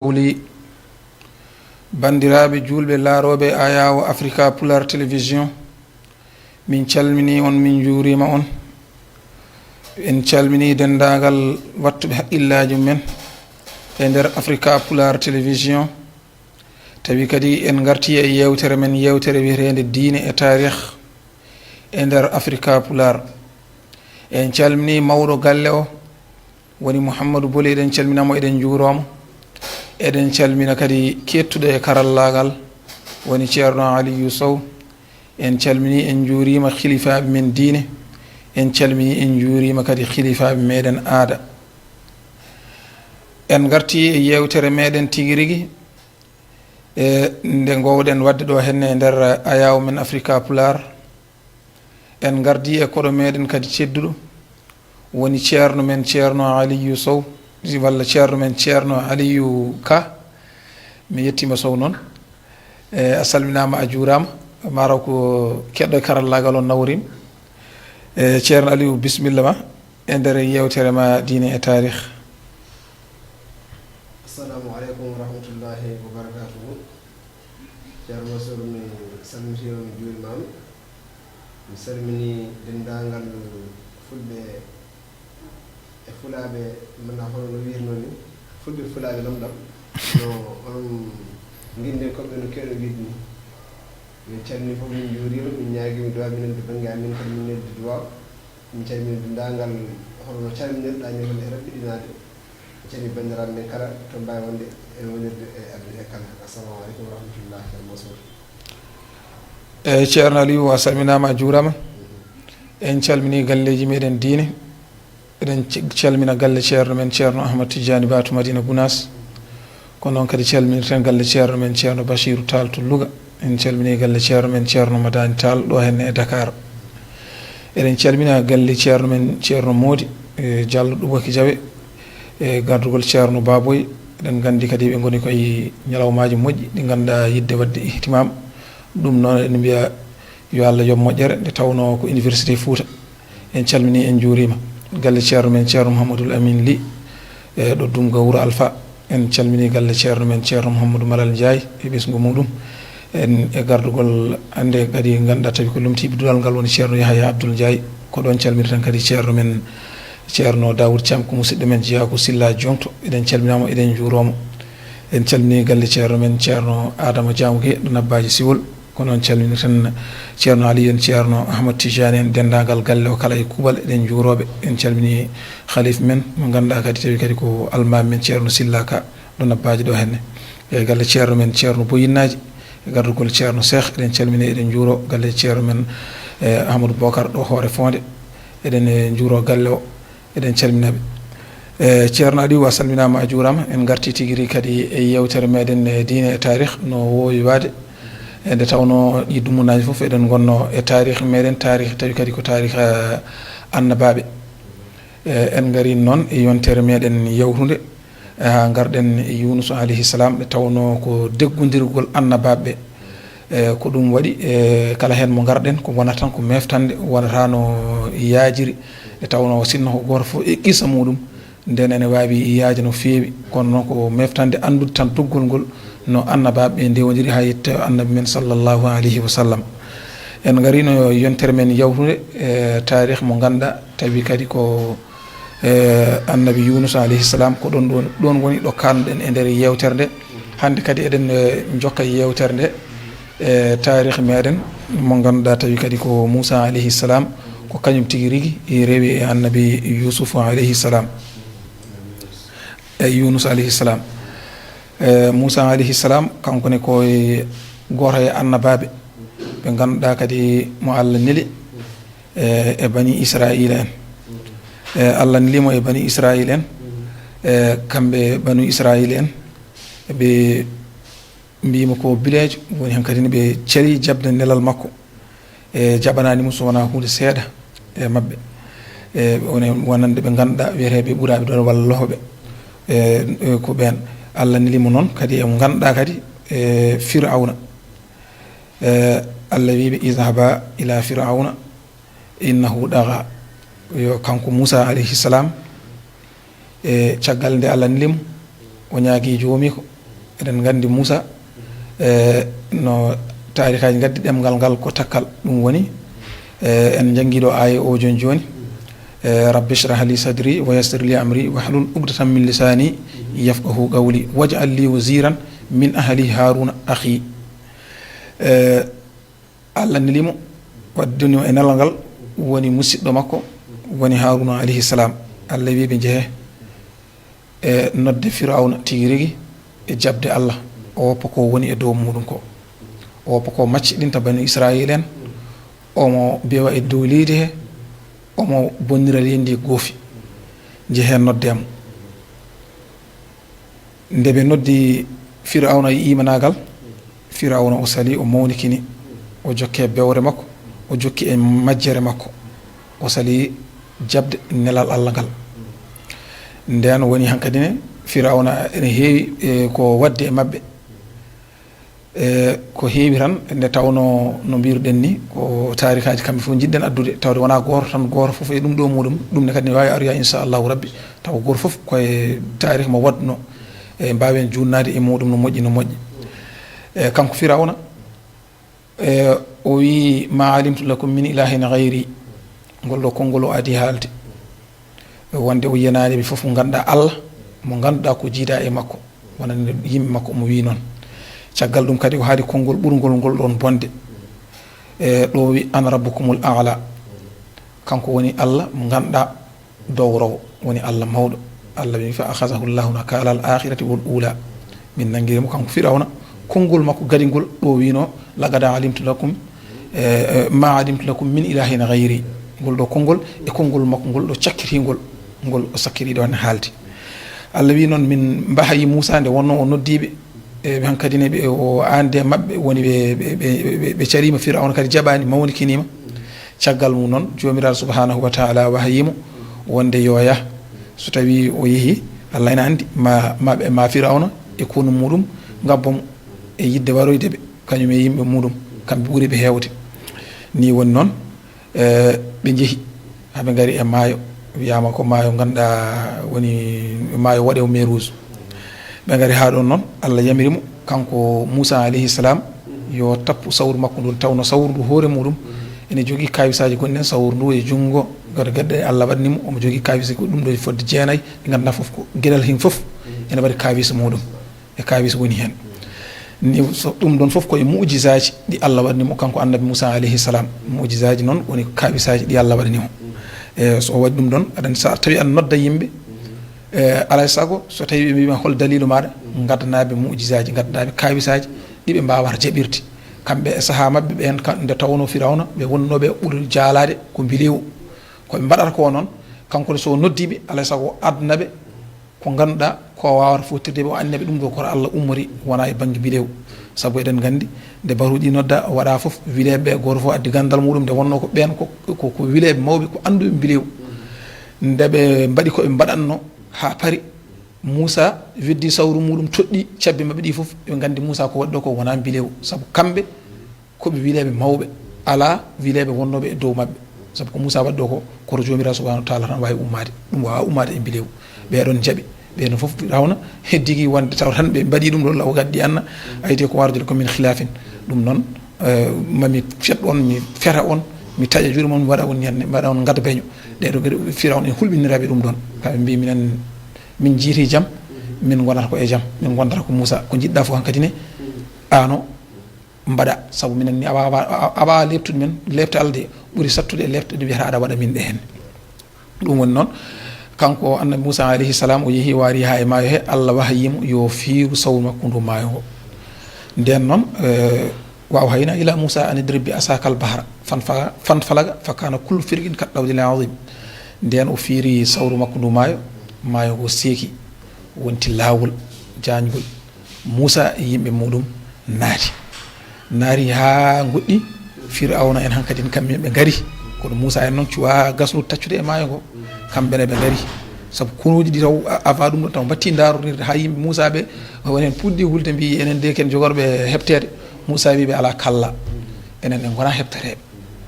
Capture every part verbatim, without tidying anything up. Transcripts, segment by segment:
Wuli. Banndiraaɓe juulɓe laarooɓe ayaawo Africa Pulaar Télévision, min calminii on, min njuuriima on. En calminii denndaangal waɗtuɓe haqqillaaji mumen e nder Africa Pulaar Télévision. Tawi kadi en ngartii e yeewtere men, yeewtere wiyeteende Diine e Taarih e nder Africa Pulaar. En calminii mawɗo galle o, woni Mouhamadou Boli, eɗen calmina mo, eɗen njuuroo mo. Eɗen calmina kadi keettuɗo e karallaagal, woni Ceerno Aliyu Sow. En calminii, en njuuriima khilifaaɓe men diine. En calminii, en njuuriima kadi khilifaaɓe meɗen aada. En ngartii e yeewtere meɗen tigi rigi, e nde ngoowɗen waɗde ɗo henne e nder ayaawo men Africa Pulaar. En ngardii e koɗo meɗen kadi tedduɗo, woni ceerno men, Ceerno Aliyu Sow, walla ceerno men, Ceerno Aliyu Ka. Mi yettiima Sow noon. E, a salminaama, a juuraama. Maaro ko keɗɗo e karallaagal on naworiima. E, Ceerno Aliyu, bisimilla ma e nder yeewtere ma Diine e Taarih. Assalamu aleykum wa rahmatullahi wa barakatuhu. Ceerno Mansour, mi salmitiima, mi juuriima ma. Mi salminii denndaangal Fulɓe e Fulaaɓe, mana hono no wiirnoo ni, Fulɓe, Fulaaɓe, Lamɗam, no onon nginndinkoɓe no keewɗen wiide ni. Min calminii fof, min njuuriima, min ñaagiima duwaa, minen to bannge amin kadi min neldi duwaa. Min calminii denndaangal hono no calminirɗaa ni, hono e raɓɓiɗinaade. Ceni banndiraaɓe men kala to mbaawi wonde e wonirde e aduna he kala. Assalamu aleykum wa rahmatullahi wa barakatuh. Eeyi, Ceerno Aliyu, a salminaama, a juuraama. En calminii galleeji meɗen diine. Eɗen ci-, calmina galle ceerno men, Ceerno Ahmad Tijjaani Ba to Madina Gunaas. Ko noon kadi calminirten galle ceerno men, Ceerno Bachiru Taal to Louga. En calminii galle ceerno men, Ceerno Madani Taal, ɗo henne e Dakar. Eɗen calmina galle ceerno men, Ceerno Moodi, e Jallo Ɗuɓaki Jawe, e gardugol Ceerno Baboy. Eɗen nganndi kadi ɓe ngoni koye ñalawmaaji moƴƴi ɗi ngannduɗaa yiɗde waɗde ihtimam. Ɗum noon eɗen mbiya yo Allah yoɓ moƴƴere, nde tawnoo ko Université Fouta. En calminii, en njuuriima. Galle ceerno men, Ceerno Mouhamadoul Amine Ly, e ɗo Dumga Wuro Alfa. En calminii galle ceerno men, Ceerno Mouhamadou Malal Ndiaye, e ɓesngu muɗum. En e gardugol, hannde kadi ngannduɗaa tawi ko lomtiiɓe duɗal ngal woni Ceerno Yahaya Abdoul Ndiaye. Ko ɗoon calminirten kadi ceerno men, Ceerno Dawoud Thiam, ko musidɗo men, jeyaa ko Silla Joŋto. Eɗen calminaa mo, eɗen njuuroo mo. En calminii galle ceerno men, Ceerno Adama Diaw Guèye, ɗo Nabbaaji Siwol. Ko noon calminirten Ceerno Aliyu en, Ceerno Ahmad Tijjaani en, denndaangal galle o kala e kuuɓal, eɗen njuuroo ɓe. En calminii haliif men, mo ngannduɗaa kadi tawi kadi ko almaami men, Ceerno Silla Ka, ɗo Nabbaaji ɗo henne. E galle ceerno men, Ceerno Boyinnaaji, e gardugol Ceerno Seeh, eɗen calminii, eɗen njuuroo galle ceerno men, e Amadou Bokar ɗo Hoore Foonde. Eɗen, e, njuuroo galle o. Eɗen calmina ɓe. E, Ceerno Aliyu, a salminaama, a juuraama. En ngartii tigi rigi kadi e yeewtere meɗen, e, Diine e Taarih, no woowi waade. E, nde tawnoo ɗii dumunaaji fof eɗen ngonnoo e taarih meɗen, taarih tawi kadi ko taarih, e, annabaaɓe. E, en ngarii noon e yontere meɗen yawtunde, e, haa ngarɗen e Yuunus alayhi salaam, nde tawnoo ko deggondirgol annabaaɓe ɓe. E, ko ɗum waɗi, e, kala heen mo ngarɗen, ko wonata tan ko meeftande, wonata no yaajiri. Nde tawnoo sinno ko gooto fof e qissa muɗum, ndeen ene waawi yaaja no feewi, kono noon ko meeftande anndude tan doggol ngol no annabaaɓe ɓe ndewondiri haa yettii annabi men sallallahu alayhi wa sallam. En ngariino yontere men yawtunde, e, taarih mo ngannduɗaa tawi kadi ko, e, annabi Yuunus alayhi salaam, ko ɗoon, ɗoon, ɗoon woni ɗo kaalnuɗen e nder yeewtere nde. Hannde kadi eɗen, e, njokka yeewtere nde, e, taarih meɗen mo ngannduɗaa tawi kadi ko Muusa alayhi salaam, ko kañum tigi rigi rewi e annabi Yuusufu alayhi salaam, e Yuunus alayhi salaam. E, Muusa alayhi salaam, kanko ne ko e gooto e annabaaɓe ɓe ngannduɗaa kadi mo Allah neli, e, e bani Israayiila en. E, Allah neli mo e bani Israayiila en. E, kamɓe banu Israayiila en, ɓe mbiima ko bileejo, woni heen kadi ne ɓe cali jaɓde nelal makko. E, jaɓanaani mo so wonaa huunde seeɗa e maɓɓe. E, woni wonande ɓe ngannduɗaa wiyeteeɓe ɓuraaɓe doole walla lohooɓe. E, e, ko ɓeen. Allah neli mo noon kadi e mo ngannduɗaa kadi, e, Firawna. E, Allah wii ɓe, "Idhaba ila Firawna innahu tagha." Yo kanko Muusa alayhi salaam, e caggal nde Allah neli mo, O ñaagi joomiiko. Eɗen nganndi Muusa, e, no taarikaaji ngaddi ɗemngal ngal ko takkal. Ɗum woni, e, en njanngi ɗo aaya o jooni jooni. E, "Rabbi shrah li sadri wa yassir li amri wahlul uqdatan min lisani yafqahu qawli waj'al li waziran min ahli Haruna akhi." E, Allah neli mo, waddani mo e nelal ngal, woni musiɗɗo makko, woni Haruna alayhi salam. Allah wi ɓe njehe e nodde Firawna tigi rigi e jaɓde Allah. O woppa ko woni e dow muɗum ko. O woppa ko macciɗinta Bani Israil en. Omo bewa e dow leydi he, omo bonnira leydi ndi goofi. Njehe nodde mo. Nde ɓe noddi Firawna e imanaagal, Firawna o sali, o mawnikini, o jokki e bewre makko, o jokki e majjere makko, o sali jaɓde nelal Allah ngal. Nden woni hankadi ne, Firawna ene heewi, e, ko waɗde e maɓɓe. E, ko heewi tan, nde tawno, no mbiruɗen ni, ko taarikaaji kamɓe fof njiɗɗen addude, tawde wonaa gooto tan, gooto fof e ɗum ɗo muɗum, ɗum ne kadi ne waawi aroya, inchallahu rabbi, tawa gooto fof koye taarih mo waɗno, e, mbaawen juunnaade e muɗum no moƴƴi, no moƴƴi. E, kanko Firawna, e, o wi, "Ma alimtu lakum min ilahin gayri." Ngol ɗo konngol o adi haalde. Wonde o yiyanaani ɓe fof mo ngannduɗaa Allah, mo ngannduɗaa ko jiida e makko, wonande yimɓe makko, omo wiyi noon. Caggal ɗum kadi o haali konngol ɓurngol ngol ɗoon bonde. E, ɗo wi, "Ana rabbukumul a'la." Kanko woni Allah mo ngannduɗaa dowrowo, woni Allah mawɗo. Allah wi, "Fa akhazahu Allahu nakala al akhirati wal ula." Min nanngiri mo kanko Firawna, konngol makko gadingol ɗo wino, "Laqad alimtu lakum, e, e, ma alimtu lakum min ilahin gayri." Ngol ɗo konngol e konngol makko ngol ɗo cakkitingol, ngol o sakkiri ɗo ne haaldi. Allah wi noon, "Min mbahayi Muusa nde wonno o noddiiɓe, e, ɓe hankadi ne ɓe o aande maɓɓe woni ɓe, ɓe, ɓe, ɓe, ɓe cariima Firawna kadi jaɓaani, mawnikiniima." Caggal mum noon, Joomiraaɗo subhanahu wa taala wahayimo wonde yo yah. So tawi o yehi, Allah ina anndi ma, ma, ɓe, ma Firawna e konu muɗum ngabbo mo e yidde waroyde ɓe, kañum e yimɓe muɗum, kamɓe ɓuri ɓe heewde. Ni woni noon, e, ɓe njehi, haa ɓe ngari e maayo, wiyaama ko maayo ngannduɗaa woni maayo waɗe o mer rouge. Ɓe ngari haa ɗoon noon, Allah yamiri mo, kanko Muusa alayhi salam, yo tappu sawru makko ndun, tawno sawru ndu hoore muɗum ene jogii kaawisaaji gonɗi heen, sawru ndu e junngo, gado geɗe Allah waɗni mo, omo jogii kaawisi ko ɗum ɗo e fodde jeenayi, ɗi ngannduɗaa fof ko geɗal heen fof ene waɗi kaawisi muɗum, e kaawisi woni heen. Ni so ɗum ɗoon fof ko e mu'jizaaji ɗi Allah waɗni mo, kanko annabi Muusa alayhi salam. Mu'jizaaji noon woni kaawisaaji ɗi Allah waɗni mo. E, so o waɗi ɗum ɗoon, aɗa anndi, so tawi aɗa nodda yimɓe, e, alaa e sago, so tawi ɓe mbiima hol daliilu maaɗa, ngaddanaa ɓe mu'jizaaji, ngaddanaa ɓe kaawisaaji ɗi ɓe mbaawata jaɓirde. Kamɓe e sahaa maɓɓe ɓeen, ka-, nde tawnoo Firawna, ɓe wonnoo ɓe ɓuri jaalaade ko mbilewu. Ko ɓe mbaɗata ko noon, kanko ne so o noddii ɓe, alaa e sago o addana ɓe ko ngannduɗaa ko o waawata fottirde ɓe, o anndina ɓe ɗum ɗo ko Allah ummori, wonaa e bannge mbilewu. Sabu eɗen nganndi, nde batuuji ɗi nodda, o waɗa fof, wileeɓe ɓe, gooto fof addi ganndal muɗum, nde wonnoo ko ɓeen ko, ko, ko wileeɓe mawɓe, ko annduɓe mbilewu. Nde ɓe mbaɗi ko ɓe mbaɗatno haa pari, Muusa weddi sawru muɗum, toɗɗi cabbi maɓɓe ɗi fof, ɓe nganndi Muusa ko waɗi ɗo ko wonaa mbilewu. Sabu kamɓe ko ɓe wileeɓe mawɓe, alaa wileeɓe wonnooɓe e dow maɓɓe. Sabu ko Muusa waɗi ɗo ko, koto Joomiraaɗo subhanahu wa taala tan waawi ummaade. Ɗum waawaa ummaade e mbilewu. Ɓee ɗoon njaɓi. Ɓee ɗoon fof Firawna heddigi wonde tawa tan ɓe mbaɗi ɗum ɗo law gaddi anna, ayde ko wardude ko min khilafin. Ɗum noon, eh, mami fet on, mi feta on, mi taƴa juuɗe mon, mi waɗa on ñande, mi waɗa on ngada beño. Ɗee ɗo geɗe Firawna en hulɓiniraaɓe ɗum ɗoon. Kamɓe mbi minen, min njiiti jam, min ngonata ko e jam, min ngonata ko Muusa. Ko njiɗɗa fof hankadi ne, ano mbaɗa, sabu minen ni awa, awa, awa leɓtude men, leɓte Allah ɗe ɓuri sattude e leɓte ɗe wiyata aɗa waɗa min ɗe heen. Ɗum woni noon, kanko annabi Muusa alayhi salam, o yehi, o ari haa e maayo he, Allah wahayimo yo fiiru sawru makko ndu maayo ngo. Nden noon, eh, wa awhayna ila Muusa an idrib bi asaka al bahra, fan fa-, fan falaga, fa kana kullu firqin ka dawdil azim. Nden o fiiri sawru makko ndu maayo, maayo ngo seeki, wonti laawol, jaajngol. Muusa e yimɓe muɗum naati. Naati haa ngoɗɗi, Firawna en hankadi kamɓe ɓe ngari. Kono Muusa en noon cuwa gasnude taccude e maayo ngo. Kamɓe ne ɓe ngari. Sabu konuuji ɗi taw a-, awa ɗum ɗo taw mbatti ndaarondirde haa yimɓe Muusa ɓe, woni heen puɗɗi hulde mbi enen de ken jogorɓe heɓteede. Muusa wi ɓe alaa kalla. Enen en ngonaa heɓteteeɓe.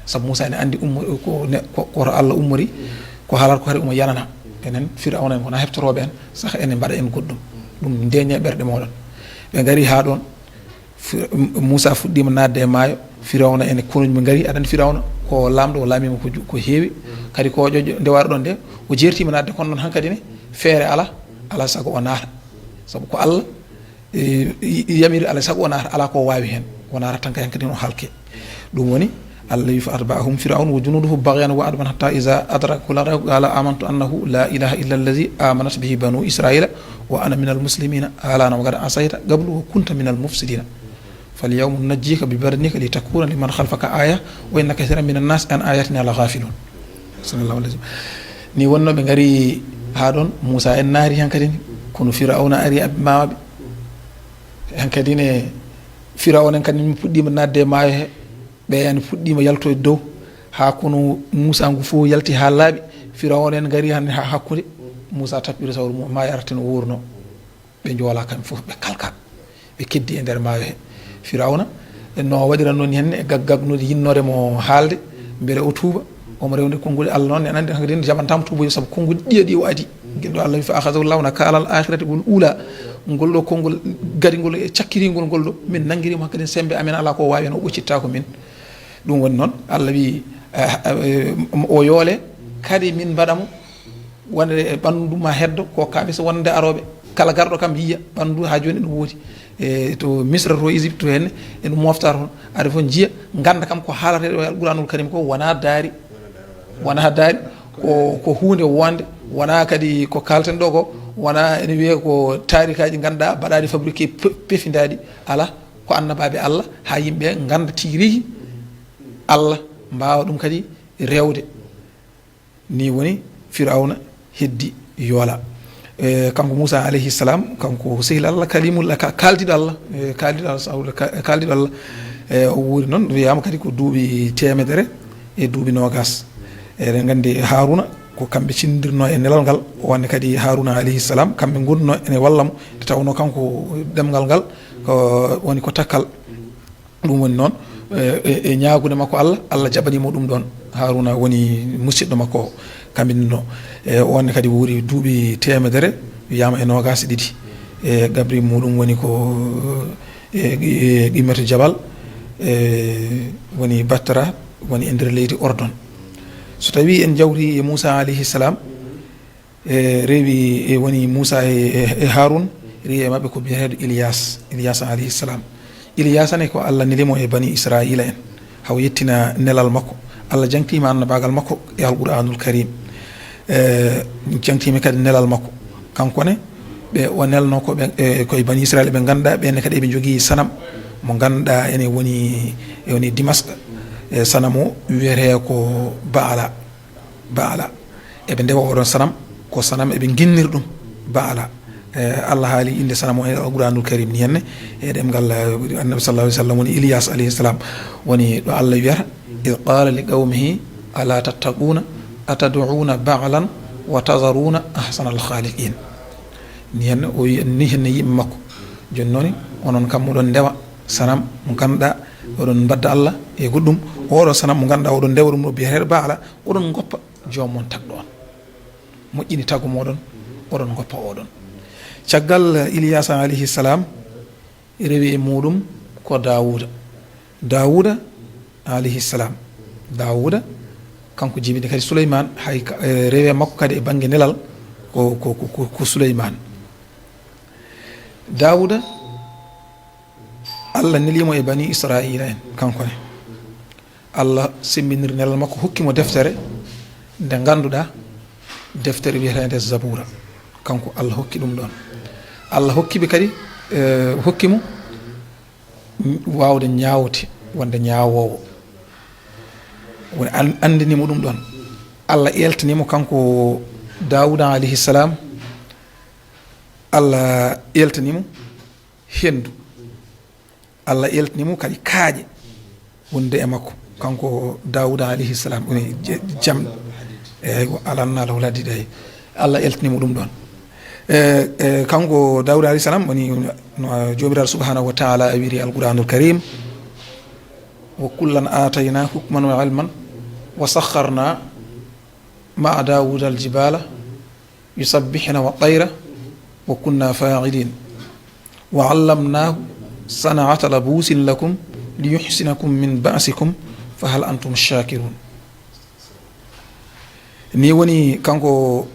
Sabu Muusa ene anndi ummo-, ko ne-, ko, ko to Allah ummori, ko haalata ko hari omo yanana. Enen Firawna en ngonaa heɓtotooɓe en, saka enen mbaɗa en goɗɗum. Ɗum ndeñe ɓerɗe mooɗon. Ɓe ngari haa ɗoon. Fi-, Muusa fuɗɗiima naatde e maayo. Firawna en e konuuji ɓe ngari, aɗa anndi Firawna ko laamɗo, o laamiima ko ju-, ko heewi. Kadi ko ƴoƴƴo nde warɗon nde, o jeertiima naatde, kono noon hankadi ne, feere alaa, alaa sago o naata. Sabu ko Allah, e, i-, i-, yamiri, alaa sago o naata, alaa ko o waawi heen. O naata tan kay hankadi ne o halke. Ɗum woni, Allah wi, "Fa atba'ahum Fir'aun wa junuduhu baghyan wa adwan hatta iza adrakahu al-gharaqu qala amantu annahu la ilaha illa allazi amanat bihi banu Israila wa ana minal muslimina. Al'ana wa qad asayta qablu wa kunta minal mufsidina. Fal yawma nunajjika bi badanika litakuna liman khalfaka aya wa inna kathiran minan nas an ayatina la ghafilun." Sallallahu alaihi wasallam. Ni wonno ɓe ngari haa ɗoon, Muusa en naati hankadi ni, kono Fir'auna ari abi maaɓe. Hankadi ne Fir'auna en kadi min puɗɗiima naatde e maayo he. Ɓe yani puɗɗiima yaltoyde dow, haa kono Muusa ngu fof yalti haa laaɓi. Firawna en ngari hannde haa hakkunde, Muusa tappiri sawru mum, maa arti no wuurno. Ɓe njoolaa kamɓe fof, ɓe kalka. Ɓe keddi e nder maayo he. Firawna, no waɗiran noon henne e gag-, gagnude yinnoore mo haalde, mbele o tuuba, omo rewde konngol Allah noon, en anndi hankadi jaɓantaama tuuboyo sabu konngol ɗiya ɗi o adi. Ngel ɗo Allah wi, "Fa akhadhahu Allahu nakala al-akhirati wal ula." Ngol ɗo konngol gadingol e cakkiringol ngol ɗo, min nanngirimo hankadi sembe amen alaa ko waawi en, o ɓoccittaako min. Ɗum woni noon, Allah wi, eh, eh, o yoole, kadi min mbaɗa mo wonde e ɓanndu ma heddo, ko kaɓe so wonde arooɓe. Kala garɗo kam yiya ɓanndu haa jooni ɗum woodi. E to Misra to Égypte to henne, e ɗum mofta toon. Ade fof njiya, ngannda kam ko haalata e Alquranul Karim ko wona daari, wona daari, ko, ko huunde wonde, wona kadi ko kaalten ɗo ko, wona ene wiyee ko taarikaaji ngannduɗaa baɗaaɗi fabriqué pe-, pefindaaɗi. Alaa, ko annabaaɓe Allah haa yimɓe ngannda tigi rigi Allah, mbaawa ɗum kadi rewde. Ni woni Firawna heddi yoola. E, kanko Muusa alayhi salam, kanko sehil Allah, kalimullah, ka-, kaaldiɗo Allah, e, kaaldiɗo Allah, sawla ka-, kaaldiɗo Allah. E, o wuuri noon, wiyaama kadi ko duuɓi teemedere e duuɓi noogas. Eɗen nganndi Haaruna ko kamɓe cindirno e nelal ngal, o wonde kadi Haaruna alayhi salam, kamɓe ngonno ene walla mo, nde tawnoo kanko ɗemngal ngal ko woni ko takkal. Ɗum woni noon, e, e, e ñaagude makko Allah, Allah jaɓanii mo ɗum ɗoon. Haaruna woni musiɗɗo makko o, kamɓe ɗum ɗo. E, o wonde kadi wuuri duuɓi teemedere, wiyaama e noogaas e ɗiɗi. E, gabri muɗum woni ko, e, e, Qimmatu Jabal, e, woni Batra, woni e nder leydi Ordon. So tawii en njawtii e Muusa alayhi salam, e, rewi, e, woni Muusa e, e, e Haarun, rewi e maɓɓe ko biyeteeɗo Iliyas, Iliyasa alayhi salam. Iliyasa ne ko Allah neli mo e Bani Israila en, haw yettina nelal makko. Allah jangtiima annabaagal makko e Alqur'aanul Karim. E, jangtiima kadi nelal makko. Kanko ne, ɓe o nelno ko ɓe, e, koye Bani Israila ɓe ngannduɗaa, ɓe ne kadi eɓe njogii sanam mo ngannduɗaa ene woni, e woni Dimaska. E, sanam o wiyetee ko Baala. Baala. Eɓe ndewa oɗon sanam, ko sanam eɓe nginnir ɗum Baala. E, Allah haali innde sanam o e Alqur'aanul Karim ni henne, e ɗemngal, e, Annabi sallallahu alaihi wasallam woni Iliyas alayhi salam. Woni ɗo Allah wiyata, "Id qala li qawmihi ala tattaquna atad'una ba'lan wa tadharuna ahsanal khaliqin." Ni henne, o wi, ni henne yimɓe makko. Jooni noon, onon kam moɗon ndewa sanam mo ngannduɗaa, oɗon mbadda Allah e goɗɗum. Oɗo sanam mo ngannduɗaa, oɗon ndewa ɗum ɗo biyeteeɗo Baala, oɗon ngoppa joom mon tagɗo on. Moƴƴini tagu moɗon, oɗon ngoppa oɗon. Caggal Iliyasa alayhi salam, rewi e muɗum ko Daawuda. Daawuda alayhi salam. Daawuda, kanko jibini kadi Suleyman, hay ka-, e, rewe makko kadi e bannge nelal ko, ko, ko, ko, ko Suleyman. Daawuda, Allah nelimo e Bani Israila en, kanko ne. Allah semmbiniri nelal makko, hokki mo deftere nde ngannduɗaa, deftere wiyeteende Zabura. Kanko Allah hokki ɗum ɗoon. Allah hokki ɓe kadi, e, hokki mo waawde ñaawde, wonde ñaawoowo. Woni an-, anndini mo ɗum ɗoon. Allah eltani mo kanko Daawuda alayhi salam, Allah eltani mo henndu. Allah eltani mo kadi kaaƴe wonde e makko. Kanko Daawuda alayhi salam, woni je-, jamɗe. Eywa, alanna lahul hadid, eyi. Allah eltani mo ɗum ɗoon. E, e, kanko Daawuda alayhi salam woni no Joomiraaɗo subhanahu wa ta'ala wiri Alqur'aanul Karim, "Wa kullan aatayna hukman wa ilman wa sakharna ma'a Daawuda al-jibala yusabbihna wa tayra وكنا فاعلين. وعلمناه صنعة لبوس لكم ليحصنكم من بأسكم فهل أنتم شاكرون. Ni woni kanko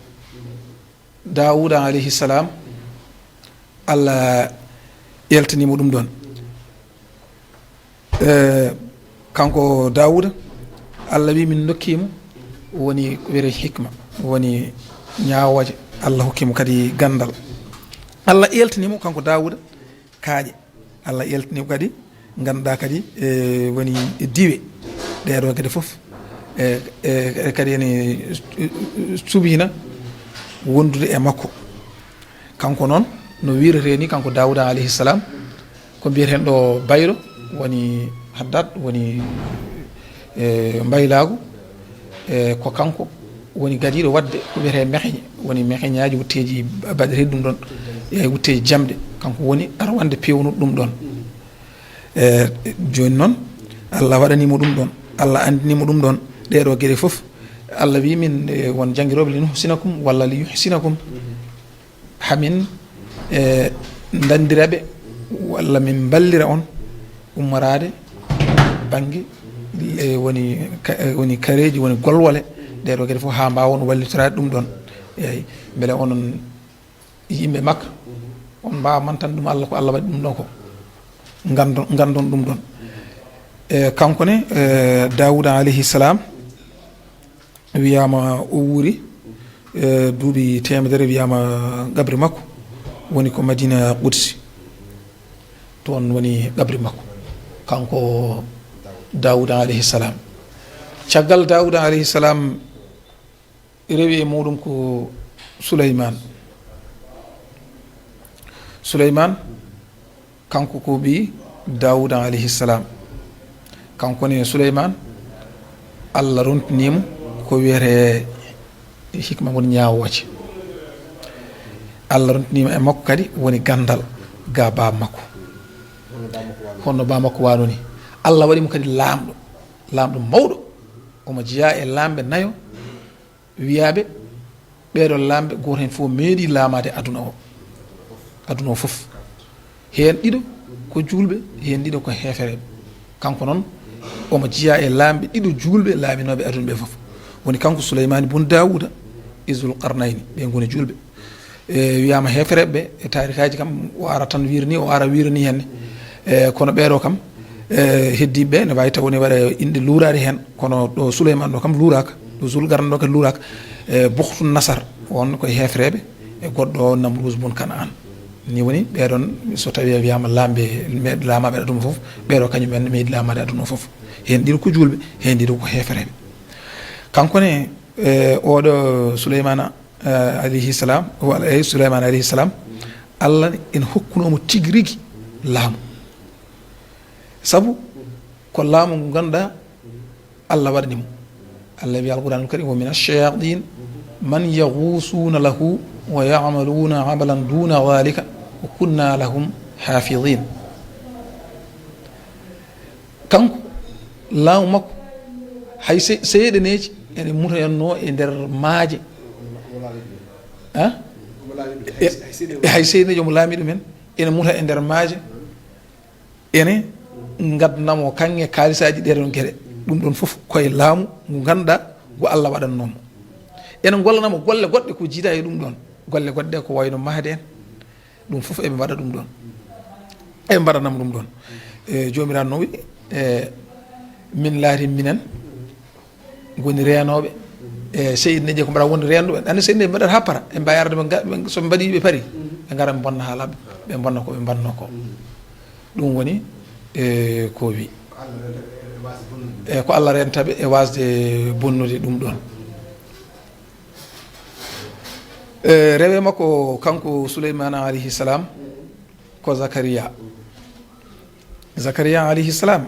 Daawuda alayhi salam, Allah yaltini mo ɗum ɗon. Eh, kanko Daawuda, Allah wi min ndokkimo woni ko wiyetee hikma, woni ñaawooje. Allah hokki mo kadi ganndal. Allah yaltini mo kanko Daawuda kaaƴe. Allah yaltini mo kadi, ngannduɗaa kadi, eh, woni diwe. Ɗee ɗoo geɗe fof, eh, eh, kadi ene subhina wondude e makko. Kanko noon, no wiiretee ni, kanko Daawuda alayhi salam, ko mbiyeten ɗo bayɗo, woni haddad, woni, eh, mbaylaagu, eh, ko kanko woni gadiiɗo waɗde ko wiyetee mexeñe, woni mexeñaaji, wutteeji baɗeteeɗi ɗum ɗon, e wutteeji jamɗe, kanko woni arwande peewnuɗo ɗum ɗon. Eh, jooni noon, Allah waɗanii mo ɗum ɗon, Allah anndinii mo ɗum ɗon, ɗee ɗoo geɗe fof. Allah wi min, eh, won janngirooɓe, "Linuhsinakum" walla "Liyuhsinakum." Hamin, eh, ndanndira ɓe, walla min mballira on ummoraade bannge, eh, woni ka-, eh, woni kareeji, woni golwole, ɗee ɗoo geɗe fof, haa mbaawon wallitoraade ɗum ɗon. Eey, mbele onon yimɓe Makka, on mbaawa mantan ɗum Allah, ko Allah waɗi ɗum ɗon ko. Nganndon, nganndon ɗum ɗon. E, kanko ne, e, Daawuda alayhi salam, wiyaama o wuuri, e, duuɓi teemedere, wiyaama qabri makko woni ko Madina Qudsi. Toon woni qabri makko, kanko Daawuda alayhi salam. Caggal Daawuda alayhi salam, rewi e muɗum ko Suleymaan. Suleymaan, kanko ko ɓii Daawuda alayhi salam. Kanko ne Suleymaan, Allah rontiniimo ko wiyetee hikma, woni ñaawooje. Allah rontiniimo e makko kadi woni ganndal ga baaba makko. Hono baaba makko waano ni. Allah waɗi mo kadi laamɗo, laamɗo mawɗo. Omo jeyaa e laamɓe nayo wiyaaɓe, ɓeeɗo laamɓe, gooto heen fof meeɗi laamaade aduna o, aduna o fof. Heen ɗiɗo ko juulɓe, heen ɗiɗo ko heefereɓe. Kanko noon, omo jeyaa e laamɓe ɗiɗo juulɓe laaminooɓe aduna ɓe fof. Woni kanko Suleymaani bun Daawuda e Zul Qarnayni, ɓe ngoni juulɓe. E, wiyaama heefereɓe ɓe, e taarikaaji kam, o ara tan wiira ni, o ara wiira ni heen. E, kono ɓeeɗo kam, e, heddiiɓe ɓe, ne waawi taw ne waɗa inɗe luuraaɗe heen, kono ɗo Suleymaan ɗo kam luuraaka, ɗo Zul Qarnayni ɗo kadi luuraaka. E, Buxtu Nasar, on ko e heefereɓe, e goɗɗo Namruus bun Kanaan. Ni woni ɓeeɗon, so tawii a wiyaama laamɓe, me-, laamaaɓe aduna fof, ɓeeɗo kañum en meeɗi laamaade aduna fof. Heen ɗiɗo ko juulɓe, heen ɗiɗo ko heefereɓe. Kanko ne, e, oɗo Suleymaana, eh, alayhi salam, walla, eh, Suleymaan alayhi salam, Allah ene hokkunoo mo tigi rigi laamu. Sabu ko laamu ngu ngannduɗaa Allah waɗani mo. Allah wiya Alquraanul Karim, "Wa mina shayatin man yaghusuuna lahu wa ya'maluuna amalan duuna dhalika wa kunna lahum hafidin." Kanko, laamu makko, hay se-, seyɗeneeji ene mutoyannoo e nder maaje. Ah? E, e hay seyɗeneeji omo laamii ɗumen, ene muta e nder maaje, ene ngaddana mo kaŋŋe kaalisaaji ɗee ɗoon geɗe. Ɗum ɗoon fof ko e laamu ngu ngannduɗaa ngu Allah waɗannoo mo. Ene ngollana mo golle goɗɗe ko jiidaa e ɗum ɗoon. Golle goɗɗe ko wayno mahde en. Ɗum fof eɓe mbaɗa ɗum ɗoon. Eɓe mbaɗanam ɗum ɗoon. E, Joomiraaɗo no wi'i, e, min laari minen ngoni reenooɓe. E, seyɗineeji ko mbaɗa wonde reenooɓe. Anndi seyɗineeji mbaɗata haa para. Ɓe mbawi arde ɓe nga-, ɓe, so ɓe mbaɗi ɓe pari. Ɓe ngara ɓe mbonna haa laaɓa. Ɓe mbonna ko ɓe mbannoo ko. Ɗum woni, e, ko wi. E, ko Allah renta ɓe e waasde bonnude ɗum ɗoon. E, rewe makko kanko Suleymaana alayhi salam ko Zakariya. Zakariya alayhi salam,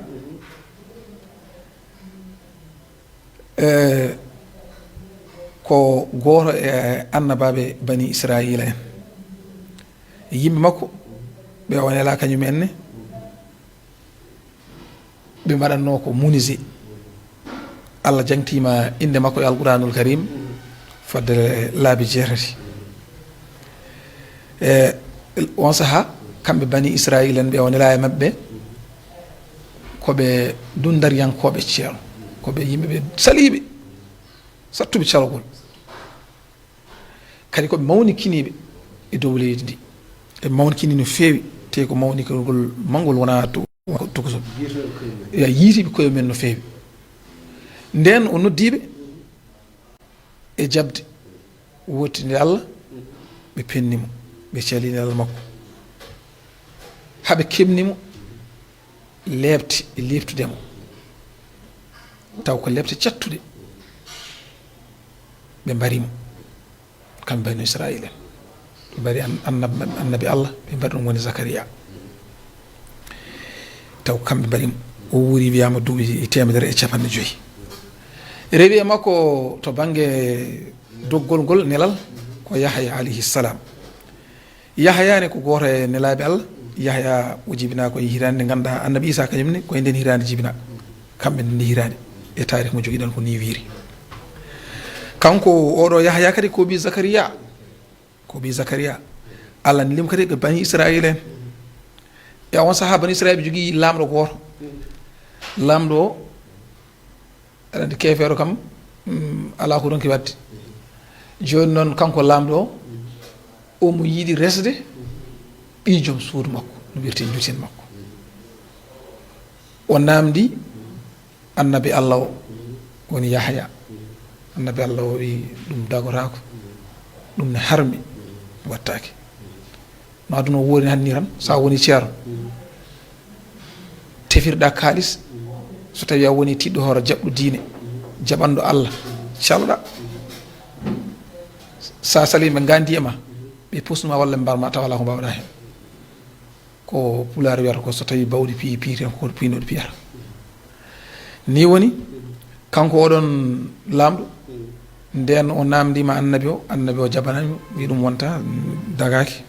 e, ko gooto e annabaaɓe Bani Israayiila en. Yimɓe makko ɓe o nelaa kañum en ne, ɓe mbaɗatnoo ko munise. Allah jaŋtiima innde makko e Alquraanul Karim fodde laabi jeetati. E on sahaa, kamɓe Bani Israa'iila en ɓe o nelaa e maɓɓe, ko ɓe dundariyankooɓe ceerno, ko ɓe yimɓe ɓe saliiɓe, sattuɓe calagol. Kadi ko ɓe mawnikiniiɓe e dow leydi ndi. Ɓe mawnikini no feewi, te ko mawnikingol manngol wonaa to-, tokoso. Ya yiitiiɓe koye men no feewi. Nden o noddiiɓe e jaɓde wootinde Allah, ɓe penni mo, ɓe calii nelal makko. Haa ɓe keɓni mo leepte e leeptude mo. Taw ko leepte cattuɗe. Ɓe mbari mo, kamɓe Bani Israa'iila en. Ɓe mbari an-, annab-, annabi Allah, ɓe mbari ɗum woni Zakariya. Taw ko kamɓe mbari mo. O wuuri, wiyaama, duuɓi teemedere e capanɗe joyi. Rewi e makko to bannge doggol ngol nelal ko Yahaya alayhi salam. Yahaya ne ko gooto e nelaaɓe Allah. Yahaya o jibinaa ko e hitaande nde ngannduɗaa annabi Isa kañum ne ko e nden hitaande jibinaa. Kamɓe nden hitaande e taarih mo jogiɗen ko ni wiiri. Kanko oɗo Yahaya kadi ko ɓii Zakariya. Ko ɓii Zakariya. Allah neli mo kadi ko Bani Israa'iila en. E on sahaa Bani Israa'iila ɓe jogii laamɗo gooto. Laamɗo o, aɗa anndi keefeero kam, mm, alaa ko ronki waɗde. Jooni noon kanko laamɗo o, omo yiɗi resde ɓii joom suudu makko, no wiyetee njuuteen makko. O naamndi annabi Allah o, woni Yahaya. Annabi Allah o wiyi ɗum dagotaako, ɗum ne harmi, wattaake. No aduna o woori hanni tan, so a woni ceerno, tefirɗa kaalis, so tawi a woni tiɗɗo hoore jaɓɗo diine, jaɓanɗo Allah, caloɗa. Sa sali ɓe gandi e ma, ɓe pusnuma walla ɓe mbarma tawa ala ko mbawɗa hen. Ko pulaar wiyata ko so tawi bawɗi piyi, piyeten ko piynooɗi piyata. Ni woni, kanko oɗon laamɗo, nden o namndima annabi o, annabi o jaɓanani mo, wi ɗum wonta, dagaaki.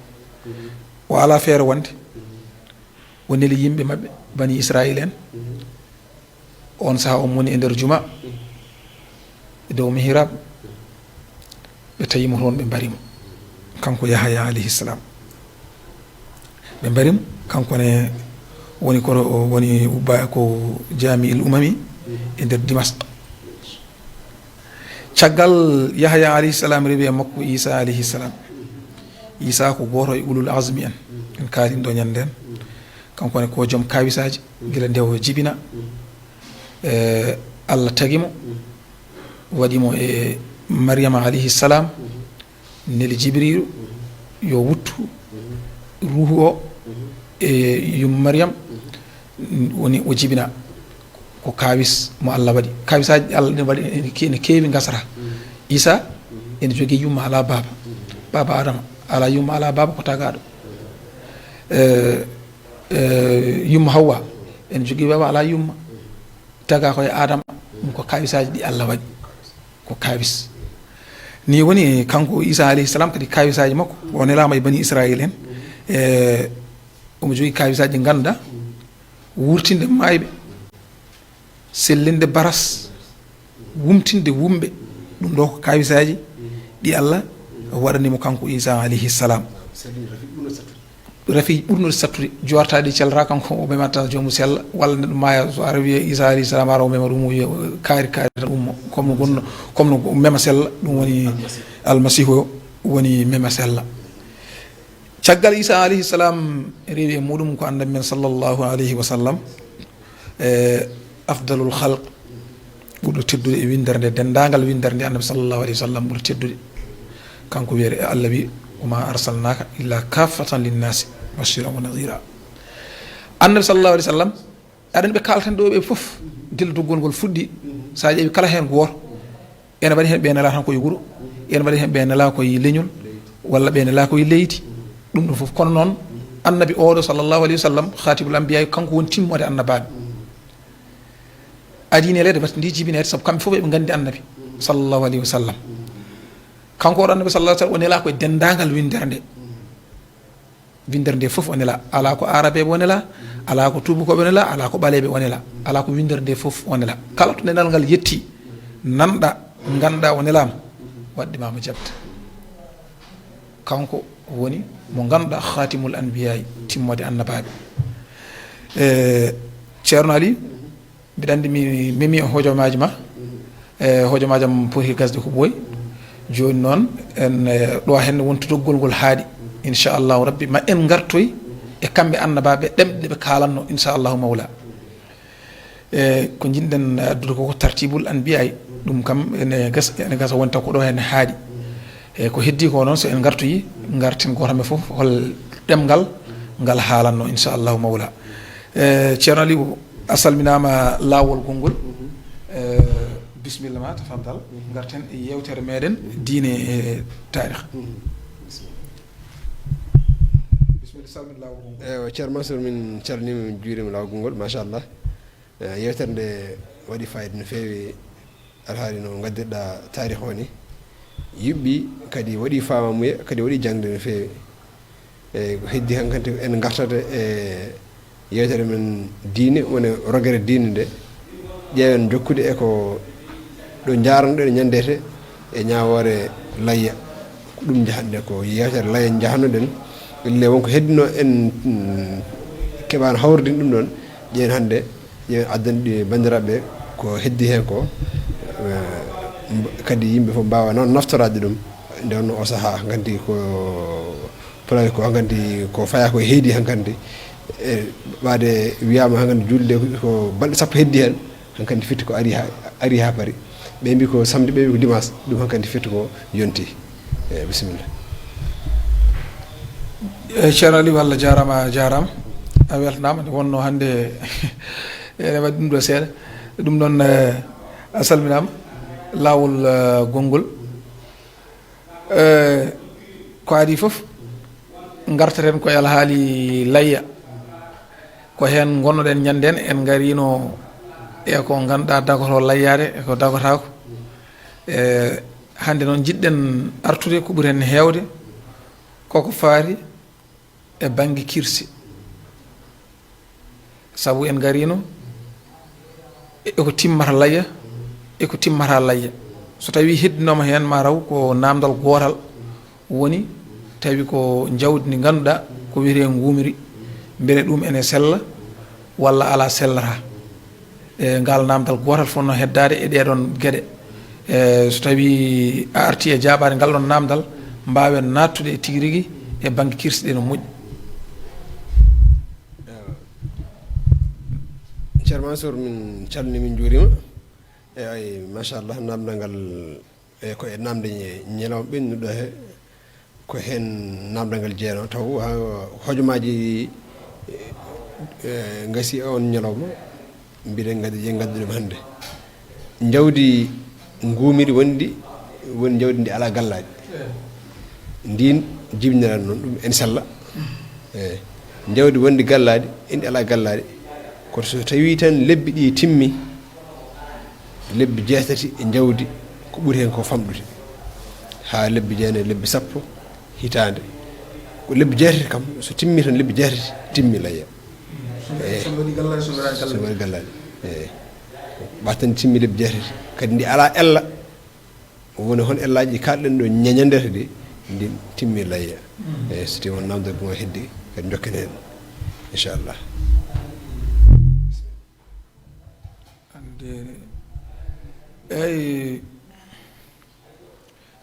O ala feere wonde. O neli yimɓe maɓɓe, Bani Israa'iila en. On saha on woni e nder juma, e dow mihrab, ɓe tawi mo toon, ɓe mbari mo. Kanko Yahaya alayhi salam. Ɓe mbari mo, kanko ne woni ko, woni ubba ko Jami'il Umami e nder Dimask. Caggal Yahaya alayhi salam rewi e makko Isa alayhi salam. Isa ko gooto e ulul azmi en. En kaalin ɗo ñande en. Kanko ne ko joom kawisaaji, gila nde o jibina. E, Allah tagi mo, waɗi mo e Maryama alayhi salam, neli Jibriilu yo wuttu ruuhu o e yumma Maryam, woni o jibina. Ko kawis mo Allah waɗi. Kawisaaji Allah ɗin waɗi ene ke-, ene keewi ngasata. Isa ene jogii yumma ala baaba. Baaba Adama ala yumma ala baaba ko tagaaɗo. E, e, yumma Hawwa ene jogii baaba ala yumma. Taga ko e Adama, ɗum ko kawisaaji ɗi Allah waɗi. Ko kawis. Ni woni kanko Isa alayhi salam kadi kawisaaji makko, o nelaama e Bani Israa'iila en. E, omo jogii kawisaaji ɗi ngannduɗaa, wurtinde maayɓe, sellinde baras, wumtinde wumɓe. Ɗum ɗo ko kawisaaji ɗi Allah waɗani mo kanko Isa alayhi salam. Rafi ɓurnude sattude, joortaade calra kanko o memata joomu sella, walla neɗɗo maaya, so ara wiye Isa alayhi salam ara o mema ɗum, o wiya kaari, kaari tan ummo, comme no gonno, comme no mema sella, ɗum woni Almasihu o, woni mema sella. Caggal Isa alayhi salam rewi e muɗum ko annabi men sallallahu alayhi wa sallam, e afdalul khalq, ɓurɗo teddude e winndere nde, denndaangal winndere nde, annabi sallallahu alayhi wa sallam ɓurɗo teddude. Kanko wiyere e Allah wi, "Wa ma arsalnaka illa kaffatan linnasi bashiran wa nadhira." Annabi sallallahu alayhi wa sallam, aɗen ɓe kalten ɗo ɓe fof, gila doggol ngol fuɗɗi, sa ƴeewi kala heen gooto, ene waɗi heen ɓe nelaa tan koye wuro, ene waɗi heen ɓe nelaa koye leñol, walla ɓe nelaa koye leydi, ɗum ɗum fof. Kono noon, annabi oɗo sallallahu alayhi wa sallam, khatibul anbiya, kanko woni timmoode annabaaɓe. Adii neleede, batte ndi jibineede, sabu kamɓe fof eɓe nganndi annabi sallallahu alayhi wa sallam. Kanko oɗo annabi sallallahu alayhi wa sallam o nelaa koye denndaangal winndere nde. Winndere nde fof o nelaa. Alaa ko aarabeeɓe o nelaa, alaa ko tuubakooɓe o nelaa, alaa ko ɓaleeɓe o nelaa, alaa ko winndere nde fof o nelaa. Kala to nelal ngal yetti, nanɗa, ngannduɗaa o nelaama, waɗde ma mo jaɓde. Kanko woni mo ngannduɗaa khatimul anbiya'i, timmoode annabaaɓe. E, Ceerno Ali, mbiɗa anndi mi memi e hojomaaji ma, e, hojomaaji am poti gasde ko ɓooyi. Jooni noon, en, e, ɗo henne wonti doggol ngol haaɗi. Inchallahu Rabbi, ma en ngartoy e kamɓe annabaaɓe ɗemɗe ɓe kaalanno, inchallahu Mawla. E, ko njiɗɗen addude ko, ko tartibul anbiya'i, ɗum kam ene gas-, ene gasa wonta ko ɗo henne haaɗi. E, ko heddi ko noon, so en ngartoyi, ngarten gooto men fof hol ɗemngal ngal haalanno, inchallahu Mawla. E, Ceerno Aliou, a salminaama laawol gonngol. E, bisimilla ma, tafaddal. Ngarten e yeewtere meɗen diine e taarikh. Bisimilla, salmin laawol gonngol. Ewa, Ceerno Mansour, min calminii, min njuuriima laawol gonngol, machallah. E, yeewtere nde waɗi fayida no feewi, alhaali no ngaddirɗa taarikh o ni. Yuɓɓi, kadi waɗi faamamuya, kadi waɗi jaŋde no feewi. E, ko heddi hankadi en ngartata e yeewtere men diine, woni rogere diine nde. Ƴeewen jokkude e ko ɗo njaarnoɗen ñanndete e ñaawoore layya. Ko ɗum njahatnde, ko yeewtere layya njahatnoɗen. Ille wonko heddino en, mm, keɓaano hawrudin ɗum ɗoon. Ƴeewen hannde, ƴeewen addande ɗi banndiraaɓe ko heddi heen ko, eh, mb-, kadi yimɓe fof mbaawa noon naftoraade ɗum. Nde wonno o sahaa hankadi ko Pulaar ko hankadi ko fayaa ko e heedi hankadi. E, ɓaade wiyaama hankadi juulde ko balɗe sappo heddi heen, hankadi firti ko ari ha, ari ha paari. Ɓe mbi ko samedi, ɓe mbi ko dimanche, ɗum hankadi firti ko yonti. E, bisimilla. E, Ceerno Aliou, Allah jaaraama, a jaaraama. A weltanaama, nde wonno hannde ene waɗi ɗum ɗo seeɗa. Ɗum noon, e, a salminaama. Laawol, e, gonngol. E, ko adii fof, ngartaten ko e alhaali layya. Ko heen ngonnoɗen ñanndeen, en ngariino e ko ngannduɗaa dagoto layyaade, e ko dagotaako. E, hannde noon njiɗɗen artude ko ɓuri heen heewde, koko faati e bannge kirse. Sabu en ngariino e ko timmata layya, e ko timmata layya. So tawii heddinooma heen, ma raw ko naamndal gootal woni, tawi ko njawdi ndi ngannduɗaa ko wiyetee nguumri, mbele ɗum ene sella walla alaa, sellata. E, ngal naamndal gootal fotno heddaade e ɗeeɗoon geɗe. E, so tawii a artii e jaabaade ngal ɗoon naamndal, mbaawen naattude e tigi rigi e bannge kirse ɗe no moƴƴi. Ewa. Ceerno Mansour, min calminii, min njuuriima. E, ay, machallah, naamndal ngal, e, ko e naamnde ñe-, ñalawma ɓennuɗo he, ko heen naamndal ngal jeyanoo, taw ha hojomaaji, e, e, ngasi oon ñalawma, mbiɗen ngaddi, ƴen ngaddi ɗum hannde. Njawdi nguumiri wonndi, woni njawdi ndi alaa gallaaɗi. Ndiin jibiniraani noon, ɗum ene sella. Eey. Njawdi wonndi gallaaɗi, indi alaa gallaaɗi. Kono so tawii tan lebbi ɗi timmi, lebbi jeetati e njawdi, ko ɓuri heen ko famɗude. Haa lebbi jeenayi, lebbi sappo, hitaande. Ko lebbi jeetati kam, so timmi tan lebbi jeetati, timmi layya. Eey. So waɗi gallaaɗi, so waɗaani gallaaɗi. So waɗi gallaaɗi. Eey. Ɓatten timmi lebbi jeetati. Kadi ndi alaa ella. Woni hon ellaaji ɗi kaalɗen ɗo ñañandete ɗi, ndi timmi layya. Mm. Eey, so tawii won naamndal goo heddi, kadi njokken heen. Inchallah. Ande, eey,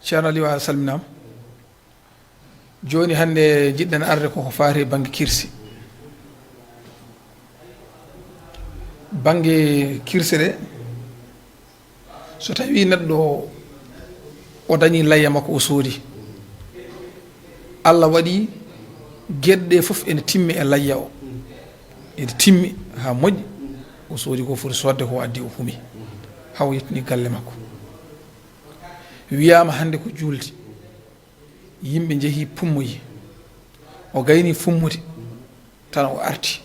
Ceerno Aliou, a salminaama. Jooni hannde njiɗɗen arde koko faati e bannge kirse. Bannge kirse ɗe, so tawii neɗɗo o dañii layya makko, o soodi, Allah waɗi geɗe ɗe fof ene timmi e layya o. Ene timmi haa moƴƴi, o soodi ko foti soodde ko, addi o humi, haa o yettini galle makko. Wiyaama hannde ko juulde. Yimɓe njehii pummoyi. O gaynii fummude, tan o arti.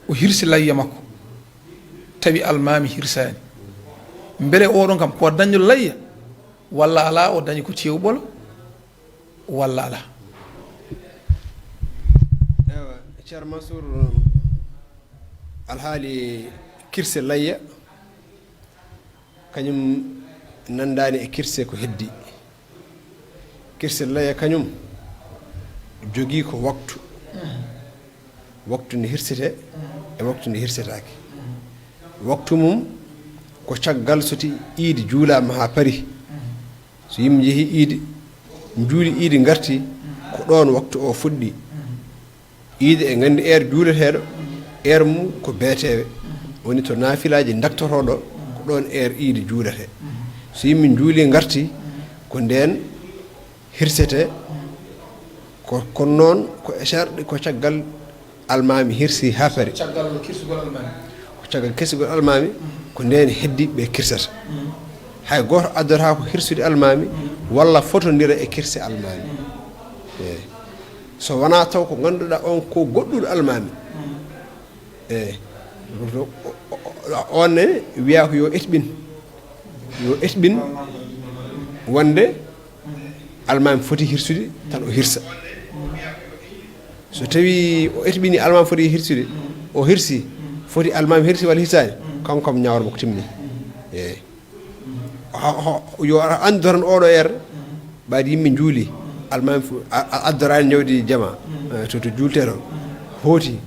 O hirsi layya makko. Tawi almaami hirsaani. Mbele oɗon kam ko dañɗo layya, walla alaa, o dañi ko tew ɓolo, walla alaa? Ewa, Ceerno Mansour, alhaali kirse layya, kañum nanndaani e kirse ko heddi. Kirse layya kañum, Jogii ko waktu. Waktu nde hirsetee e waktu nde hirsetaake. Waktu mum ko caggal so ti iidi juulaama haa pari. So yimɓe njehii iidi, njuuli iidi ngarti, ko ɗoon waktu o fuɗɗi. Iidi e nganndi heure juuleteeɗo, heure mum ko beeteewe. Woni to naafilaaji ndaktotoo ɗo, ko ɗoon heure iidi juuletee. So yimɓe njuuli ngarti, ko ndeen hirsetee, ko, kono noon ko e sharɗi ko caggal almaami hirsi haa pari. Caggal kirsugol almaami. Ko caggal kirsugol almaami, ko ndeen heddi ɓe kirsata. Hay gooto addotaako hirsude almaami, walla fotondira e kirse almaami. Eey. So wonaa taw ko ngannduɗaa on ko goɗɗuɗo almaami. Eey. O, o, o, on ne wiyaa ko yo eɓɓin. Yo eɓɓin wonde almaami foti hirsude tan o hirsa. So tawi o eɓɓini almaami foti hirsude, o hirsi, foti almaami hirsi walla hirsaani, kanko kam ñawre makko timmi. Eey. Ho-, ho-, yo anndu tan oɗo heure, ɓaade yimɓe njuuli, almaami fu-, a, a, addoraani ñawdi jama, eh, to, to juultee toon. Hooti,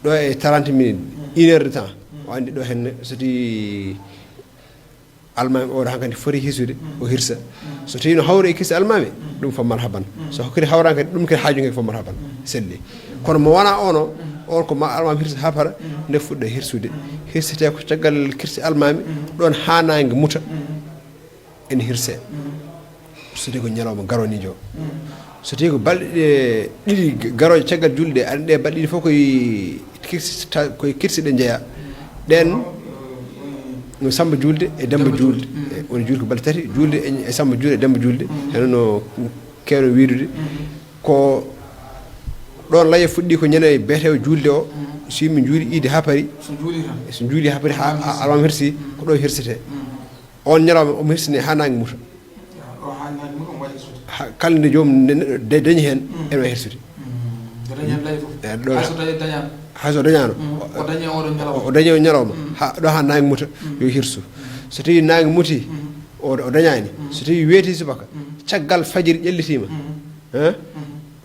ɗo e trente minutes, une heure de temps, o anndi ɗo henne, so tawi almaami oɗo hankadi foti hirsude, o hirsa. So tawi no hawri e kirse almaami, ɗum ko marhaban. So hokkiri hawraani kadi, ɗum kadi haaju nge ko marhaban. Selli. Kono mo wonaa ono, on ko ma almaami hirsa haa para, nde fuɗɗa hirsude. Hirsetee ko caggal kirse almaami, ɗoon haa naange muta. Ene hirsee. So tawi ko ñalawma garoniijo. So tawi ko balɗe ɗe ɗiɗi garooje caggal julde, aɗa ɗe balɗe ɗiɗi fof koye kirsi ta-, koye kirsi ɗe njeyaa. Ɗeen no Samba juulde e Demba juulde. E, woni juulde ko balɗe tati, juulde e, e Samba juulde e Demba juulde. Heno no keewno wiidude. Ko ɗoon layya fuɗɗi ko ñande beeteewo juulde o. So yimɓe njuuli iidi haa pari. So njuuli tan. So njuuli haa pari, haa almaami hirsi, ko ɗo hirsetee. On ñalawma omo hirsini haa naange muta. Ɗo haa naange muta, omo waɗi hirsude. Ha, kala nde joom ne-, neɗɗo de-, dañi heen, ene waɗi hirsude. Nde dañi heen lay fof. Eh, ɗo hay so tawi dañaano. Hay so dañaano. O dañi oɗo ñalawma. O dañi o ñalawma. Ha, ɗo haa naange muta, yo hirsu. So tawi naange muti, o, o dañaani. So tawi weeti subaka, caggal fajiri ƴellitiima. Eh?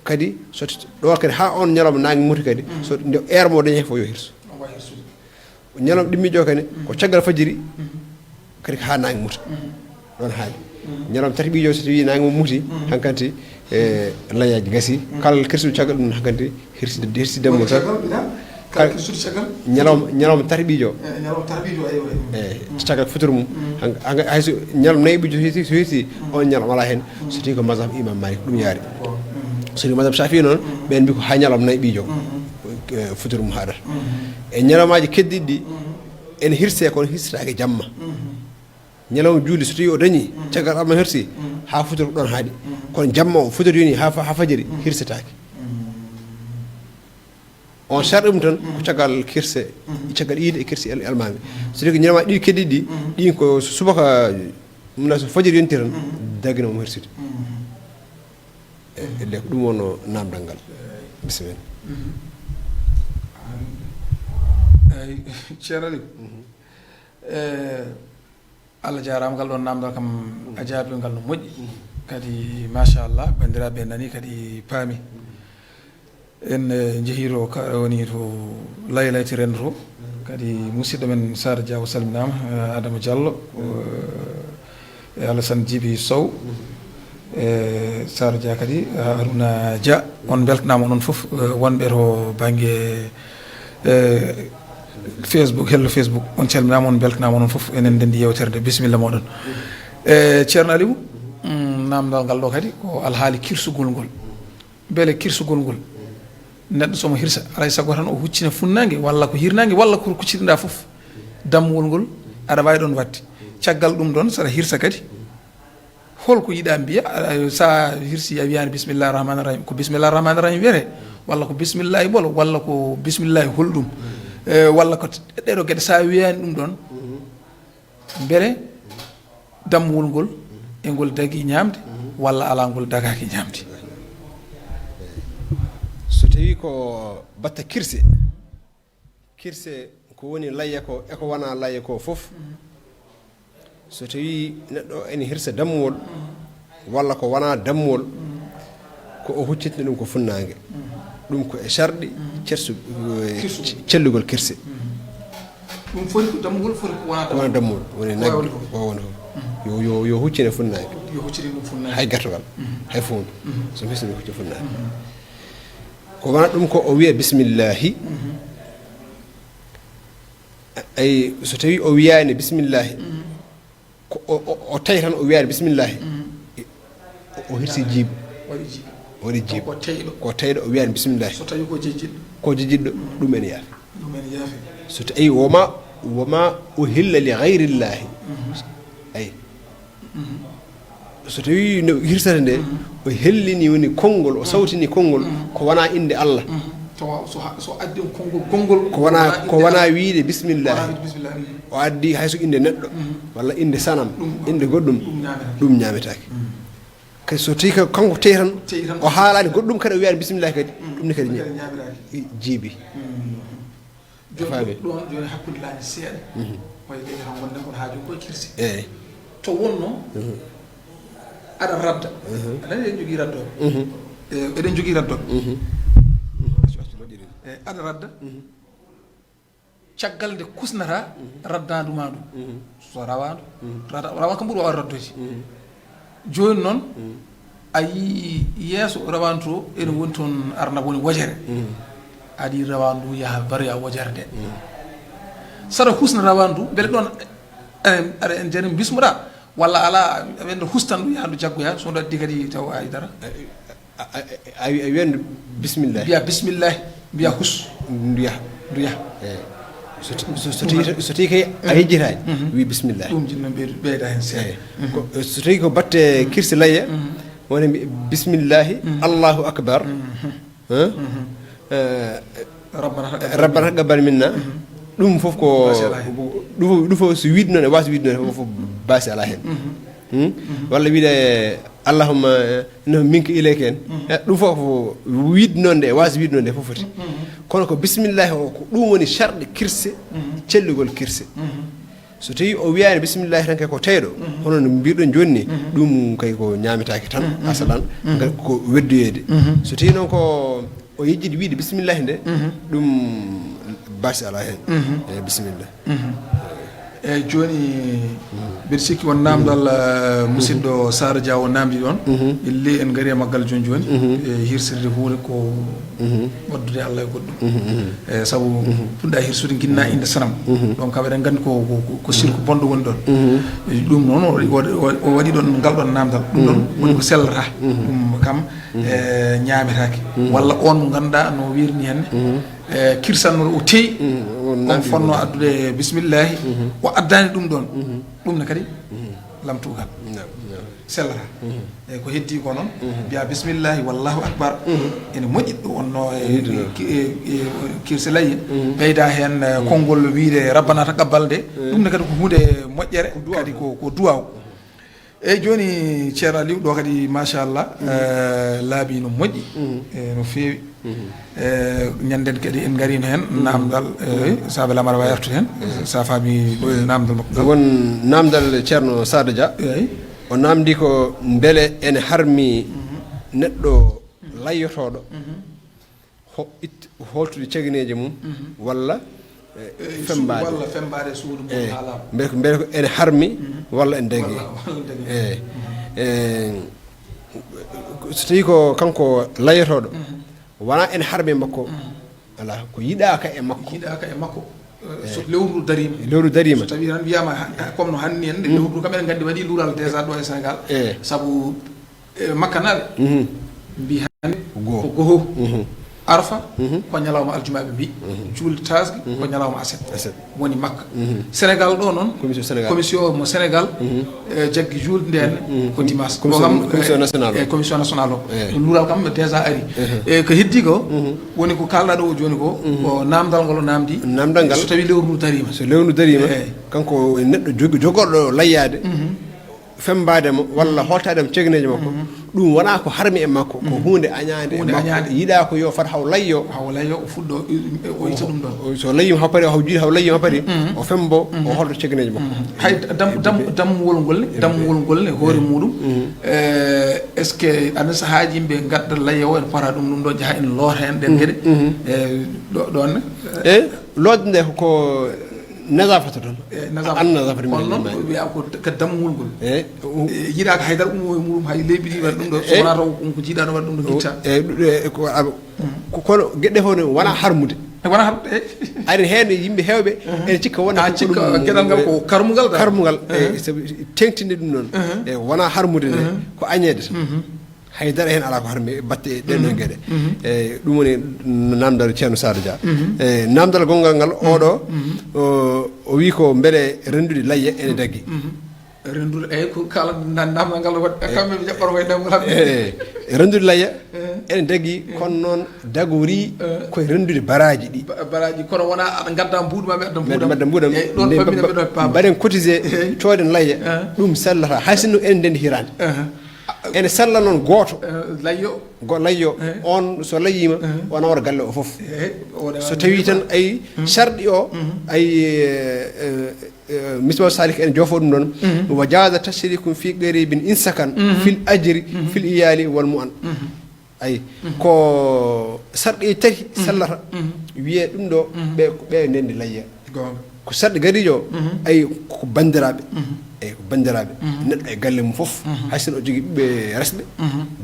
Kadi, so t-, ɗo kadi haa on ñalawma naange muti kadi, so nde heure mo dañi fof yo hirsu. Omo waɗi hirsude. Ñalawma ɗimmiijo kadi, ko caggal fajiri, kadi ko haa naange muta. Ɗoon haali. Ñalawma tataɓiijo, so tawi naange mum muti, hankadi, e, layyaaji ngasi. Kala kirsuɗo caggal ɗum, hankadi, hirsi, hirsi dammuwol tan. Caggal, ina? Kala kirsuɗo caggal? Ñalawma, ñalawma tataɓiijo. E, ñalawma tataɓiijo, aywa, aywa. E, caggal futuro mum. Han-, han-, hay so ñalawma nayaɓiijo so hirsi, so hirsi, on ñalawma alaa heen. So tawi ko mazhab Imam Malik, ɗum yaari. So tawi mazhab Shafi'i noon, ɓeen mbi ko haa ñalawma nayaɓiijo. Eh, futuro mum haɗata. E ñalawmaaji keddiiɗi ɗi, ene hirsee kono hirsetaake jamma. Ñalawma juulde, so tawi o dañi, caggal almaami hirsi, haa futuro ko ɗoon haaɗi. Kono jamma o, futuro yoni haa fa-, haa fajiri, hirsetaake. On sharɗi ɗum tan, ko caggal kirse, caggal iidi e kirse el-, almaami. So tawi ko ñalawmaaji ɗiɗi keddiiɗi ɗi, ɗin ko subaka, ɗum na so fajiri yonti tan, dagino omo hirsude. E, e, ko ɗum wonno naamndal ngal. Bisimilla. Eyi, Ceerno Aliou. E, Allah jaaraama, ngal ɗoon naamndal kam a jaabii ngal no moƴƴi. Kadi, machallah, banndiraaɓe nani kadi paami. En, e, njehii to, ka, woni to Laylayti Renndo to. Kadi musidɗo men Sara Dia o salminaama, e, Adama Diallo, o, e, Alassane Djibi Sow, e, Sara Dia kadi, e, Haruna Dia. On mbeltanaama onon fof, e, wonɓe to bannge, e, Facebook, Hello Facebook. On calminaama, on mbeltanaama onon fof. Enen ndenndi yeewtere nde. Bisimilla mooɗon. E, Ceerno Aliou, mm, naamndal ngal ɗo kadi ko alhaali kirsugol ngol. Mbele kirsugol ngol, neɗɗo so mo hirsa, alaa e sago tan o huccina funnaange, walla ko hirnaange, walla ko kuccirinɗaa fof. Dammuwol ngol, aɗa waawi ɗoon waɗde. Caggal ɗum ɗoon, so aɗa hirsa kadi, hol ko yiɗaa mbiya? Aɗa, so a hirsi, a wiyaani bismillahi rahmaani rahim. Ko bismillahi rahmaani rahim wiyetee, walla ko bismillahi ɓolo, walla ko bismillahi holɗum? E, walla ko ɗeɗo geɗe, so a wiyaani ɗum ɗoon, mbele dammuwol ngol, e ngol dagii ñaamde, walla alaa, ngol dagaaki ñaamde? So tawi ko batte kirse, kirse ko woni layya ko e ko wonaa layya ko fof, so tawi neɗɗo ene hirsa dammuwol, walla ko wonaa dammuwol, Ko o huccitini ɗum ko funnaange. Ɗum ko e sarɗi cersu, eh, Kirsu. Cellugol kirse. Ɗum foti ko dammugol, foti ko wona ko wona dammugol. Woni nagge, ko wona fof. Yo, yo, yo huccine funnaange. Yo huccine ɗum funnaange. Hay gertogal, hay fowndu. So mi huccine funnaange. Ko wona ɗum ko o wiya bismillahi. Ay, so tawi o wiyaani bismillahi, ko o, o, o tawi tan o wiyaani bismillahi. O, o hirsi jiiba. Waɗi jiiba. Waɗi jiiba. Ko teyɗo. Ko teyɗo o wiyaani bismillahi. So tawi ko jejjitɗo. Ko jejjitɗo, ɗum ene yaafi. Ɗum ene yaafi. So tawi woma, woma uhilla li gayrillahi. Ay. So tawi no hirsata nde, o hellini woni konngol, o sawtini konngol, ko wona innde Allah. So, so, so addi on konngol, konngol ko wona, ko wona wiide bismillah. Wona wiide bismillah. O addi hay so innde neɗɗo, walla innde sanam, innde goɗɗum, ɗum ñaametaake. Kay so tawi ko kanko tawi tan, tawi tan o haalaani goɗɗum kadi, o wiyaani bismillah kadi, ɗum ne kadi ñaametaake. Jiibi. Jooni ɗon, jooni hakkunde laañi seeɗa. Koye leydi tan ngonɗen kono haa jooni koye kirsi. Eeyi. To wonno, aɗa radda. Aɗa anndi eɗen jogii raddo. Eeyi, eɗen jogii raddo. Eeyi, aɗa radda. Caggal nde kusnata raddaandu ma ndu. So rawaandu, rada-, rawaandu kam ɓuri waawde raddoyde. Jooni noon, a yii yeeso rawaandu to, ene woni toon arnaba woni wojere. Aɗa yiɗi rawaandu ndu yaha baroya wojere nde. Saɗa husna rawaandu ndu, mbele ɗoon aɗa, aɗa en jani bismuɗa, walla alaa, aɗa wiyande hustan ndu, yaha ndu jaggoya, so ndu addi kadi taw ay dara. A, a, a, a wiya ndu bismillah. Mbiya bismillah, mbiya hus. Ndu yaha. Ndu yaha. Eeyi. So t-, so, so tawi, so tawi kay a yejjitaani, wi bismillah. Ɗum jinno ɓeydu-, ɓeyda heen seeɗa. Eeyi. Ko, so tawi ko batte kirsi layya, wona mbi-, bismillahi, Allahu akbar. Hein? Eh, Rabbana taqabbal minna. Ɗum fof ko, baasi alaa heen. Ɗum fof, ɗum fof so wiide noon, e waasde wiide noon, fof, fof baasi alaa heen. Hmm? Walla wiide, "Allahumma, eh, no minka ilayka" en. Eh, ɗum fof ko wiide noon de, e waasde wiide noon de, fof foti. Kono ko bismillahi o, ko ɗum woni sarɗi kirse, cellugol kirse. So tawi o wiyaani bismillahi tan kay ko teyɗo, hono no mbiɗon jooni ni, ɗum kay ko ñaametaake tan, asalan, ngal ko weddoyeede. So tawi noon ko o yejjiti wiide bismillahi nde, ɗum baasi alaa heen. Eeyi, bisimilla. Eeyi, jooni, mbiɗa sikki won naamndal, eh, musidɗo Sara Dia o naamndi ɗoon. Illi en ngari e maggal jooni jooni. E hirsirde huunde ko waddude Allah e goɗɗum. E sabu puɗɗa hirsude ginna innde sanam. Ɗoon kam eɗen nganndi ko, ko, ko, ko sirku bonɗo woni ɗoon. E ɗum noon o, o, o, o waɗi ɗoon ngal ɗoon naamndal. Ɗum ɗoon woni ko sellata. Ɗum kam, e, ñaametaake. Walla oon mo ngannduɗaa no wiirni heen, e, kirsanno o teyi, on fotnoo addude bismillahi, o addaani ɗum ɗoon. Ɗum ne kadi lamtugal. Naam, naam. Sellata. E ko heddi ko noon, mbiya bismillahi wallahu akbar. Ene moƴƴi ɗum wonno e, e, e, e kirse layya. Ɓeyda heen, e, konngol wiyde rabbana taqabbal nde. Ɗum ne kadi ko huunde moƴƴere, ko duwaaw kadi ko, ko duwaaw. Eeyi, jooni Ceerno Aliou, ɗo kadi machallah, e, laabi no moƴƴi, e, no feewi. E, ñanden kadi en ngariino heen, naamndal, e, saabe lamar wa yartu heen, sa faami ɗo e naamndal makko ngal. Won naamndal Ceerno Sada Dia. Eeyi. O naamndi ko mbele ene harmi neɗɗo layyotooɗo ho-, it-, holtude cagineeje mum, walla, e, e, fembaade. Walla fembaade suudu mum. Eeyi. Mbele ko, mbele ko ene harmi, walla ene dagi. Walla, walla dagi. Eeyi. E, so tawi ko kanko layyotooɗo, wona ene harmi e makko. Alaa, ko yiɗaaka e makko. Yiɗaaka e makko. E, so lewru ndu dariima. Lewru dariima. So tawi tan wiyaama ha-, ha-, comme no hanni en, lewru ndu kam eɗen nganndi waɗi luural déjà ɗo e Sénégal. Eeyi. Sabu, e, makkanaaɓe mbi hannde ko goho. Ko goho. Arfa ko ñalawma aljuma ɓe mbi. Juulde taaski ko ñalawma aset. Aset. Woni Makka. Sénégal ɗo noon, commission Sénégal, commission mo Sénégal, e, jaggi juulde nde hannde ko dimanche. Commission, ɗo kam, commission, e, nationale o. E, commission nationale o. Eeyi. Luural kam déjà ari. E, ko heddi ko, woni ko kaalɗaa ɗo o jooni ko, ko naamndal ngal o naamndi. Naamndal ngal. So tawi lewru ndu dariima. So lewru ndu dariima, eeyi, kanko neɗɗo jog-, jogorɗo layyaade, Femmbaade mo walla holtaade mo cagneejo makko, ɗum wonaa ko harmi e makko, ko huunde añaande e makko. Yiɗaa ko yo fat haw layyo. Haw layyo, o fuɗɗo, o yiita ɗum ɗon. So layyima haw pari, haw jiiɗi haw layyima haw pari, o femmbo, o holto cagneejo makko. Hay dam-, dam-, dammuwol ngol ne, dammuwol ngol ne, hoore muuɗum. Eh, est-ce que ana sahaaji yimɓe ngadda layyo o, en pota ɗum, ɗum ɗo jaha en loota heen ɗen geɗe? Eh, ɗo, ɗon ne? Eh, lootde nde ko, ko Nazafata tan. Eh, nazafata. An nazafata min. Kono noon, wiya ko ka dammuwol ngol. Eh, yiɗaaka haydara ummo e muɗum, hay leydi ndi waɗi ɗum ɗo, so wonaa taw ko jiiɗaano waɗi ɗum ɗo gitta. Eh, ko, ko, kono geɗe fof ne wonaa harmude. E wonaa harmude, eh. Ari heen yimɓe heewɓe, ene cikka wonde ko cikka ɗum, geɗal ngal ko karmugal. Karmugal, eh, sabu teŋtinde ɗum noon. Eh, wonaa harmude nde, ko añeede tan. Hay dara heen alaa ko harmi batte e ɗeen ɗoon geɗe. E ɗum woni naamndal Ceerno Sadio Dia. E naamndal gonngal ngal, oɗo, o, o wii ko mbele renndude layya ene daggi. Renndude, eyi, ko kala na-, naamndal ngal waɗi, kamɓe ɓe jaɓɓata koye naamndal. E renndude layya ene daggi, kono noon dagori koye renndude baraaji ɗi. Ba-, baraaji, kono wonaa aɗa ngadda mbuuɗu ma, mi adda mbuuɗam. Mbuuɗam. Eyi, ɗoon pammi, mbaɗen cotisé, cooden layya. Ɗum sellata, hay sinno ene ndenndi hiraande. Ene sella noon gooto. Eh, layyo. Go-, layyo. On so layyima, o nawata galle o fof. Eh, o nawata. So tawi tan ay sarɗi o, ay, eh, eh, eh, Misbah Salik en joofo ɗum ɗon. Wa jaaza tashrikum fi qaribin insakan fil ajri fil iyali wal mu'an. Ay, ko sarɗi tati sellata. Wiye ɗum ɗo, ɓe, ɓe ndenndi layya. Goonga. Ko sarɗi gariijo o, ay, ko banndiraaɓe. Eyi, ko banndiraaɓe. Neɗɗo e galle mum fof, hay sinno o jogii ɓiɓɓe resɓe,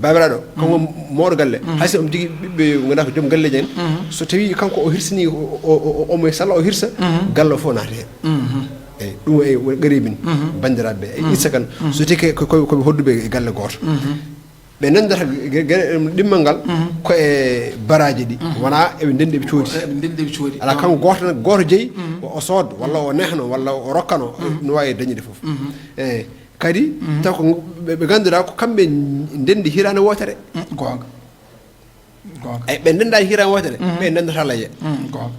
baabiraaɗo, kanko mawɗo galle, hay sinno omo jogii ɓiɓɓe, ngannduɗaa ko joom galleeji en, so tawii kanko o hirsini, o, o, o, omo salla, o hirsa, galle o fof naata heen. Eyi, ɗum e woni qaribin, banndiraaɓe, e insa kan, so tawii ko, ko, ko ɓe hoɗduɓe e galle gooto. Ɓe nanndata ge-, ge-, ɗimmal ngal ko e baraaji ɗi. Wonaa eɓe ndenndi eɓe coodi. Eɓe ndenndi eɓe coodi. Alaa, kanko gooto tan, gooto jeyi, o, o sood, walla o nehno, walla o rokkano, no waawi dañde fof. Eyi, kadi, taw ko ɓe, ɓe ngannduɗaa ko kamɓe ndenndi hiraande wootere. Goonga. Goonga. Eyi, ɓe ndenndaani hiraande wootere, ɓe ndenndata layya. Goonga.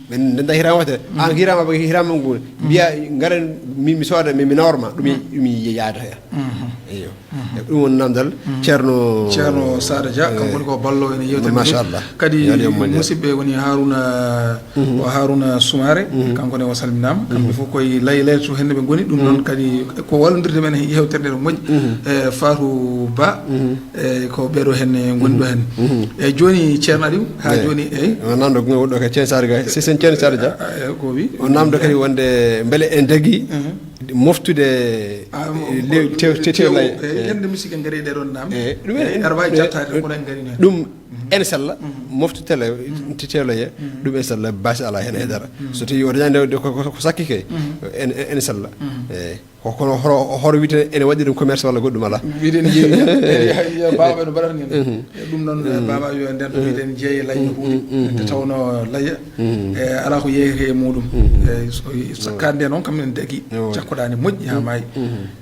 Ɓe ndennda hiraama wootere. Aan hiraama ba hiraama ngu. Mbiya, ngaren mi, mi sooda, mi, mi nawor ma. Ɗum yi-, ɗum yi-, yaada heen. Eyo. E ɗum woni naamndal Ceerno, Ceerno Sadio Dia, kanko woni ko ballo ene yewtere nde. Machallah. Kadi musidɓe woni Haruna, o Haruna Soumaré, kanko ne o salminaama. Kamɓe fof koye lay-, laylatul heen ɓe ngoni. Ɗum noon kadi ko wallondirde men e yewtere nde no moƴƴi. E Fatou Ba, e ko ɓeɗo heen ngoni ɗo heen. E jooni Ceerno Aliou, haa jooni, eyi. O naamndo ko woni ɗo ka Ceerno Sadio Dia, si sen Ceerno Sadio Dia. A, a, ko wi? O naamndo kadi wonde mbele en dagi moftude, ah, mo-, le-, mo-, te-, te-, tew-, tew-, lay. Eyi, hannde musiɗɓe ngari ɗe ɗoon naamne. Eyi, ɗum en, eyi, aɗa waawi jattaade, kono en ngari noon. Ɗum en sella, moftu tele, te-, tew lay, ɗum en sella, baasi alaa heen hay dara. So tawii o dañaani ko, ko, ko, ko sakki kay, en, en, en sella. Eyi. Ko kono horo, horo wiyte ene waɗi ɗum commerce walla goɗɗum alaa? Mbiɗen jeeyi, eyi, eyi, baaba no mbaɗata ngeen. E ɗum noon, baaba yo nden to mbiɗen jeeyi layya huuɗi. Nde tawnoo layya, e alaa ko yeeyetee e muɗum. E so, so kande noon kam en dagi, cakkoɗaani moƴƴi haa maayi.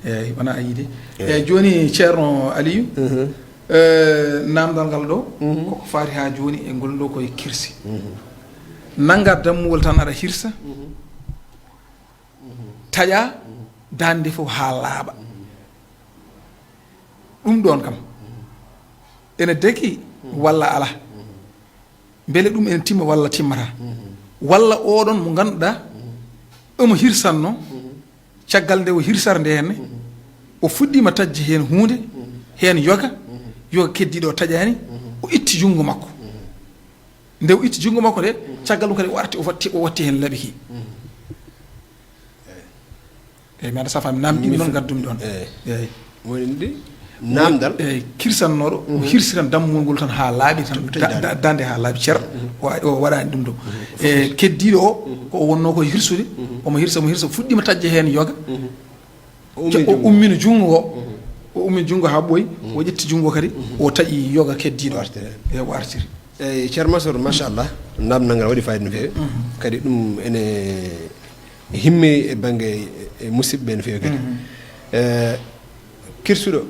Eyi, wonaa a yiide. E jooni Ceerno Aliou, e naamndal ngal ɗo, koko faati haa jooni e ngol ɗo koye kirsi. Nannga dammuwol tan aɗa hirsa. Taƴa daande fof haa laaɓa. Ɗum ɗoon kam ene deki walla alaa? Mbele ɗum ene timma walla timmata? Walla oɗon mo ngannduɗaa omo hirsanno, caggal nde o hirsata nde henne, o fuɗɗiima taƴde heen huunde, heen yoga, yoga keddiiɗo o taƴaani, o itti junngo makko. Nde o itti junngo makko nde, caggal ɗum kadi o arti, o watti, o watti heen laɓi ki. Eyi, mi anndaa so a faami, naamɗi ɗi noon ngaddumi ɗoon. Eyi. Eyi. Woni ɗi naamndal. Eyi, kirsannooɗo, o hirsiran dammuwol ngol tan haa laaɓi tan, da-, da-, daande haa laaɓi cer. O, o waɗaani ɗum ɗo. E keddiiɗo o, ko o wonnoo ko hirsude, omo hirsa, omo hirsa, fuɗɗiima taƴde heen yoga. O ummini junngo o. O ummini junngo haa ɓooyi, o ƴetti junngo kadi, o taƴi yoga keddiiɗo. E o artiri. Eyi, Ceerno Mansour, machallah, naamndal ngal waɗi fayida no feewi. Kadi ɗum ene himmi e bannge e musidɓe ɓe no feewi kadi. E, kirsuɗo,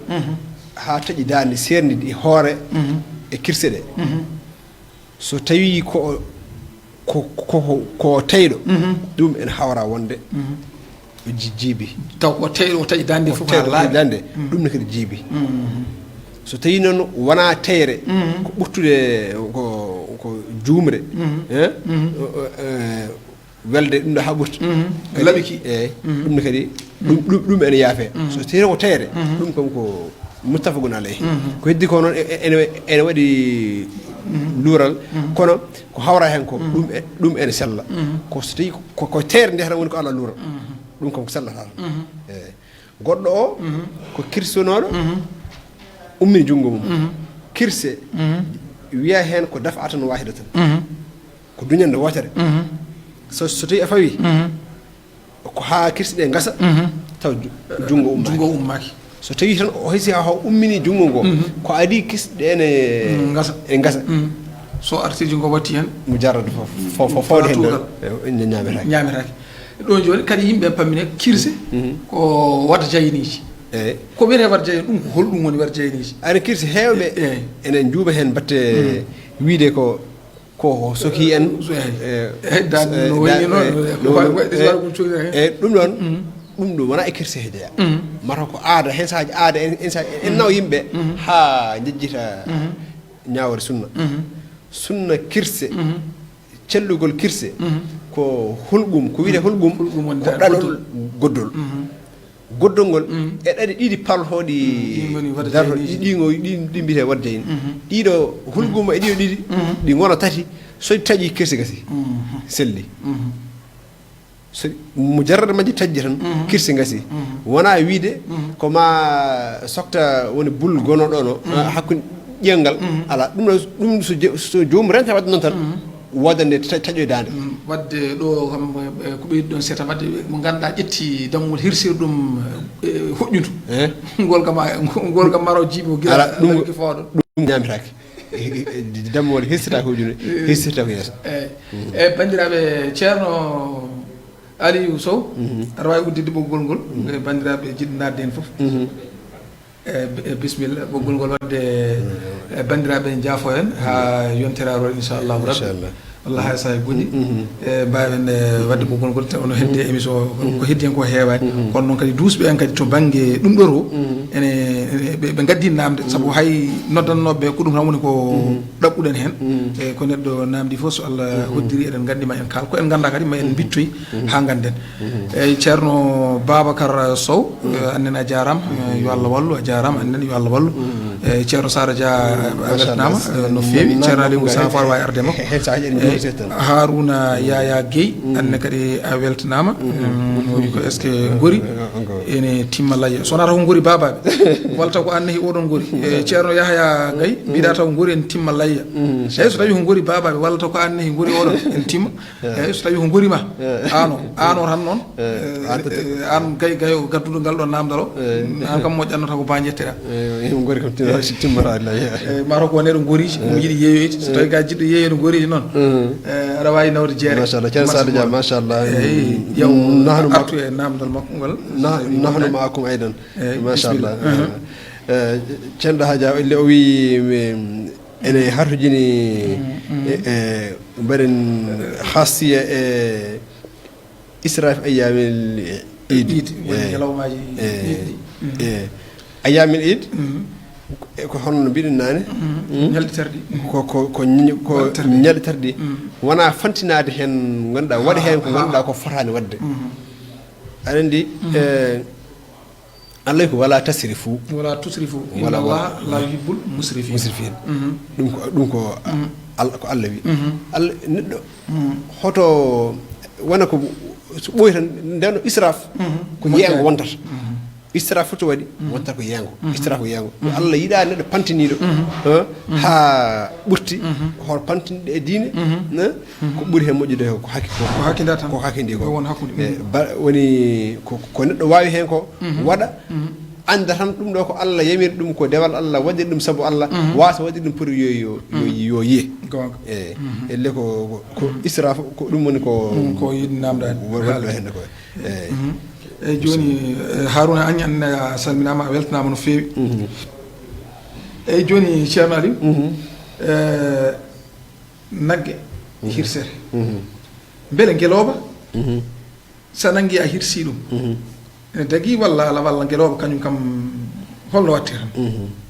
haa taƴi daande seerndi e hoore e kirse ɗe. So tawii ko, ko, ko, ko tayɗo, ɗum ene hawra wonde O ji- jiibi. Taw o teyɗo, o taƴi daande fof haa laaɓi. Daande, ɗum ne kadi jiibi. So tawii noon wonaa teyre, ko ɓurtude, ko, ko juumre, eh? O- o- eh, welde ɗum ɗo haa ɓurti. Kadi, laɓi ki. Eey, ɗum ne kadi, ɗum, ɗum, ɗum ene yaafe. So tawii ko teyre, ɗum kam ko muttafaqun alayhi. Ko heddi ko noon, e- e- ene, ene waɗi luural, kono ko hawra heen ko, ɗum e- ɗum ene sella. Ko so tawii ko, ko teyre nde tan woni ko alaa luural. Ɗum kam ko sellata tan. Eey. Goɗɗo o, ko kirsanooɗo, ummini junngo mum. Kirse, wiya heen ko daf'atan waahidatan. Ko duñannde wootere. So, so tawii a fawi, ko haa kirse ɗe ngasa, taw ju- junngo ummaaki. Junngo ummaaki. So tawii tan o hisi haa o ummini junngo ngo, ko adii kirse ɗe ne ngasa. E ngasa. So artii junngo watti heen. Mujarrad fo- fo- fo- fawde heen ɗo, tuugal. E, ñaametaake. Ñaametaake. Ɗo jooni kadi yimɓe pammine kirse ko wata jayniiji. Eey. Ko wiyetee wata jayni, ɗum ko holɗum woni wata jayniiji? Ari kirse heewɓe ene njuuba heen batte wiyde ko, ko soki en. Eey. Eey, dan no wayni noon, eey, ko no waɗi, waɗi, eey, waɗi ɗum coyna heen. Eey, ɗum ɗoon, ɗum ɗo wonaa e kirse he jeyaa. Mata ko aada, heen sahaaji aada, en, en sa-, en nawa yimɓe haa njejjita ñaawre sunna. Sunna kirse, cellugol kirse, ko hulqum, ko wiyetee hulqum, hulqum woni ko ɗaɗol goddol. Goddol ngol e ɗaɗi ɗiɗi palhooɗi darto, ɗi, ɗi ngo, ɗi, ɗi mbiyetee wadde en. Ɗiɗo hulqum e ɗiɗo ɗiɗi, ɗi ngona tati, so taƴi kirse gasi. Selli. So mujarrad majji taƴde tan, kirse ngasi. Wonaa wiyde ko ma sokta woni bul gono ɗono, hakkunde ƴiiƴam ngal. Alaa, ɗum ɗo, ɗum so je- so joomum renta waɗde noon tan, woodande ta- taƴoy daande. Waɗde ɗo kam, e, ko ɓeydi ɗoon seeɗa, waɗde mo ngannduɗaa ƴetti dammuwol hirsir ɗum, e, huƴƴundu. Eh? Ngol kam a- ngol kam maro jiiɓi o gila. Alaa, ɗum, fooɗo. Ɗum ñaametaake. Dammuwol hirsirta ko huƴƴundu, hirsirta ko yeeso. Eey. E banndiraaɓe, Ceerno Aliou Sow, aɗa waawi udditde ɓoggol ngol, e banndiraaɓe jiɗɗo naatde heen fof. E, e, bisimilla, ɓoggol ngol waɗde, e, banndiraaɓe njaafo en haa yontere arore, inchallahu rabbi. Inchallah. Walla hay so hay goɗɗi, e, mbaawen, e, waɗde ɓoggol ngol, taw no heddi e émission o, ko heddi heen ko heewaani. Kono noon kadi duusɓe en kadi to bannge ɗum ɗo to, ene, ene, ɓe, ɓe ngaddii naamde, sabu hay noddannooɓe ɓe ko ɗum tan woni ko ɗaɓɓuɗen heen. E, ko neɗɗo naamdi fof, so Allah hoddiri, eɗen nganndi ma en kaal. Ko en nganndaa kadi ma en mbittoy haa ngannden. Eey, Ceerno Babacar Sow, eh, annen a jaaraama, eh, yo Allah wallu, a jaaraama, annen yo Allah wallu. Eh, Ceerno Sara Dia, a weltanaama, eh, no feewi. Ceerno Aliou Moussa Fall waawi arde makko. He- he- he- he- he- he- Haruna Yaya Guèye, annen kadi a weltanaama. Mm, o wi ko est-ce que ngori ene timma layya? So wonaa taw ko ngori baabaaɓe, walla taw ko aan nehi oɗon ngori. Eh, Ceerno Yahya Gaye, mbiɗa taw ngori ene timma layya. Eey, so tawii ko ngori baabaaɓe, walla taw ko aan nehi ngori oɗon ene timma. Eey, so tawii ko ngori ma, aan o, aan o tan noon, eh, aan gay, gay o gadduɗo ngal ɗoon naamndal o, aan kam moƴƴannoo taw ko baa njetteɗaa. Eey, ngori kam timma-, timmata lay. Eey, mataw ko neɗɗo ngoriiji, omo yiɗi yeeyoyde. So tawii ka jiɗɗo yeeyoyde ngoriiji noon, eh, aɗa waawi nawde jeere. Machallah, Ceerno Sara Dia, machallah. Eey, yaw, nahnu ma- artu e naamndal makko ngal. Nah- nahnu ma'akum aydan. Eey, machallah. Bisimilla. Eh, Ceerno Haaja, elle o wi, mi, ene hartojini, e, e, mbaɗen hassiya e israf ayyamil iid. Iid, woni ñalawmaaji iid ɗi. E, ayyamil iid, e, ko hono no mbiɗen naane. Ñalɗi tarɗi. Ko, ko, ko ñ- ko ñalɗi tarɗi. Wonaa fantinaade heen, ngannduɗaa, waɗa heen ko ngannduɗaa ko fotaani waɗde. Aɗa anndi, e, Allah ko wala tasrifu. Wala tusrifu. Wala, inna Allaha la yuhibbul musrifin. Musrifin. Ɗum ko, ɗum ko Al-, ko Allah wi. Allah, neɗɗo, hoto wona ko so ɓooyi tan, nden israf, ko yeeyango wontata. Israf fof to waɗi, wontata ko yeeyango. Israf ko yeeyango. Ko Allah yiɗa neɗɗo pantiniiɗo, ha, ha ɓurti, hoto pantiniiɗo e diine, na? Ko ɓuri heen moƴƴude ko, ko hakki ko. Ko hakki nda tan. Ko hakki ndi ko. Ko won hakkunde. E, ba-, woni ko, ko neɗɗo waawi heen ko, waɗa, annda tan ɗum ɗo ko Allah yamiri ɗum, ko dewal Allah, waɗiri ɗum sabu Allah, waasa waɗiri ɗum pour yo, yo, yo, yo yiye. Goonga. E, elle ko, ko, ko israf, ko ɗum woni ko, ko yiɗi naamndaade. Wa-, waɗi ɗo heen ko. E. Eey, jooni, e, Haruna, an, an, a salminaama, a weltanaama no feewi. Eey, jooni, Ceerno Aliou, e, nagge hirsere. Mbele ngelooba So a nanngi a hirsii ɗum, ene dagii walla ala walla ngelooba kañum kam holno waɗtirta?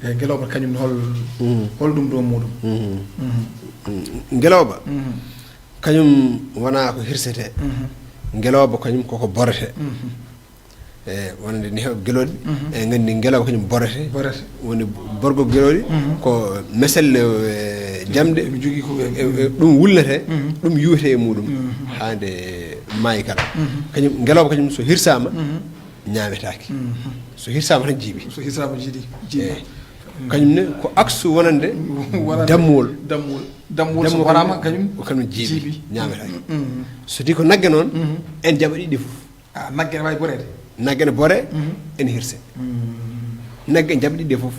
E ngelooba kañum hol hol ɗum ɗo muɗum? Ngelooba kañum wonaa ko hirsetee. Ngelooba kañum koko borete. E wonande ni heɓe gelooɗi, e nganndi ngelooba kañum borete. Woni borgo gelooɗi ko meselle, e jamɗe. Ɗum wulnete, ɗum yuwete e muɗum haa nde maayi kala. Kañum ngelooba kañum so hirsaama, ñaametaake. So hirsaama tan jiiɓi. So hirsaama jiiɗi, jiiɓi. Kañum ne ko aksu wonande dammuwol. Dammuwol so boraama kañum, kañum jiiɓi, ñaametaake. So di ko nagge noon, en jaɓa ɗiɗi fof. Nagge ne waawi boreede. Nagge ne bore, ene hirse. Nagge en jaɓa ɗiɗi fof.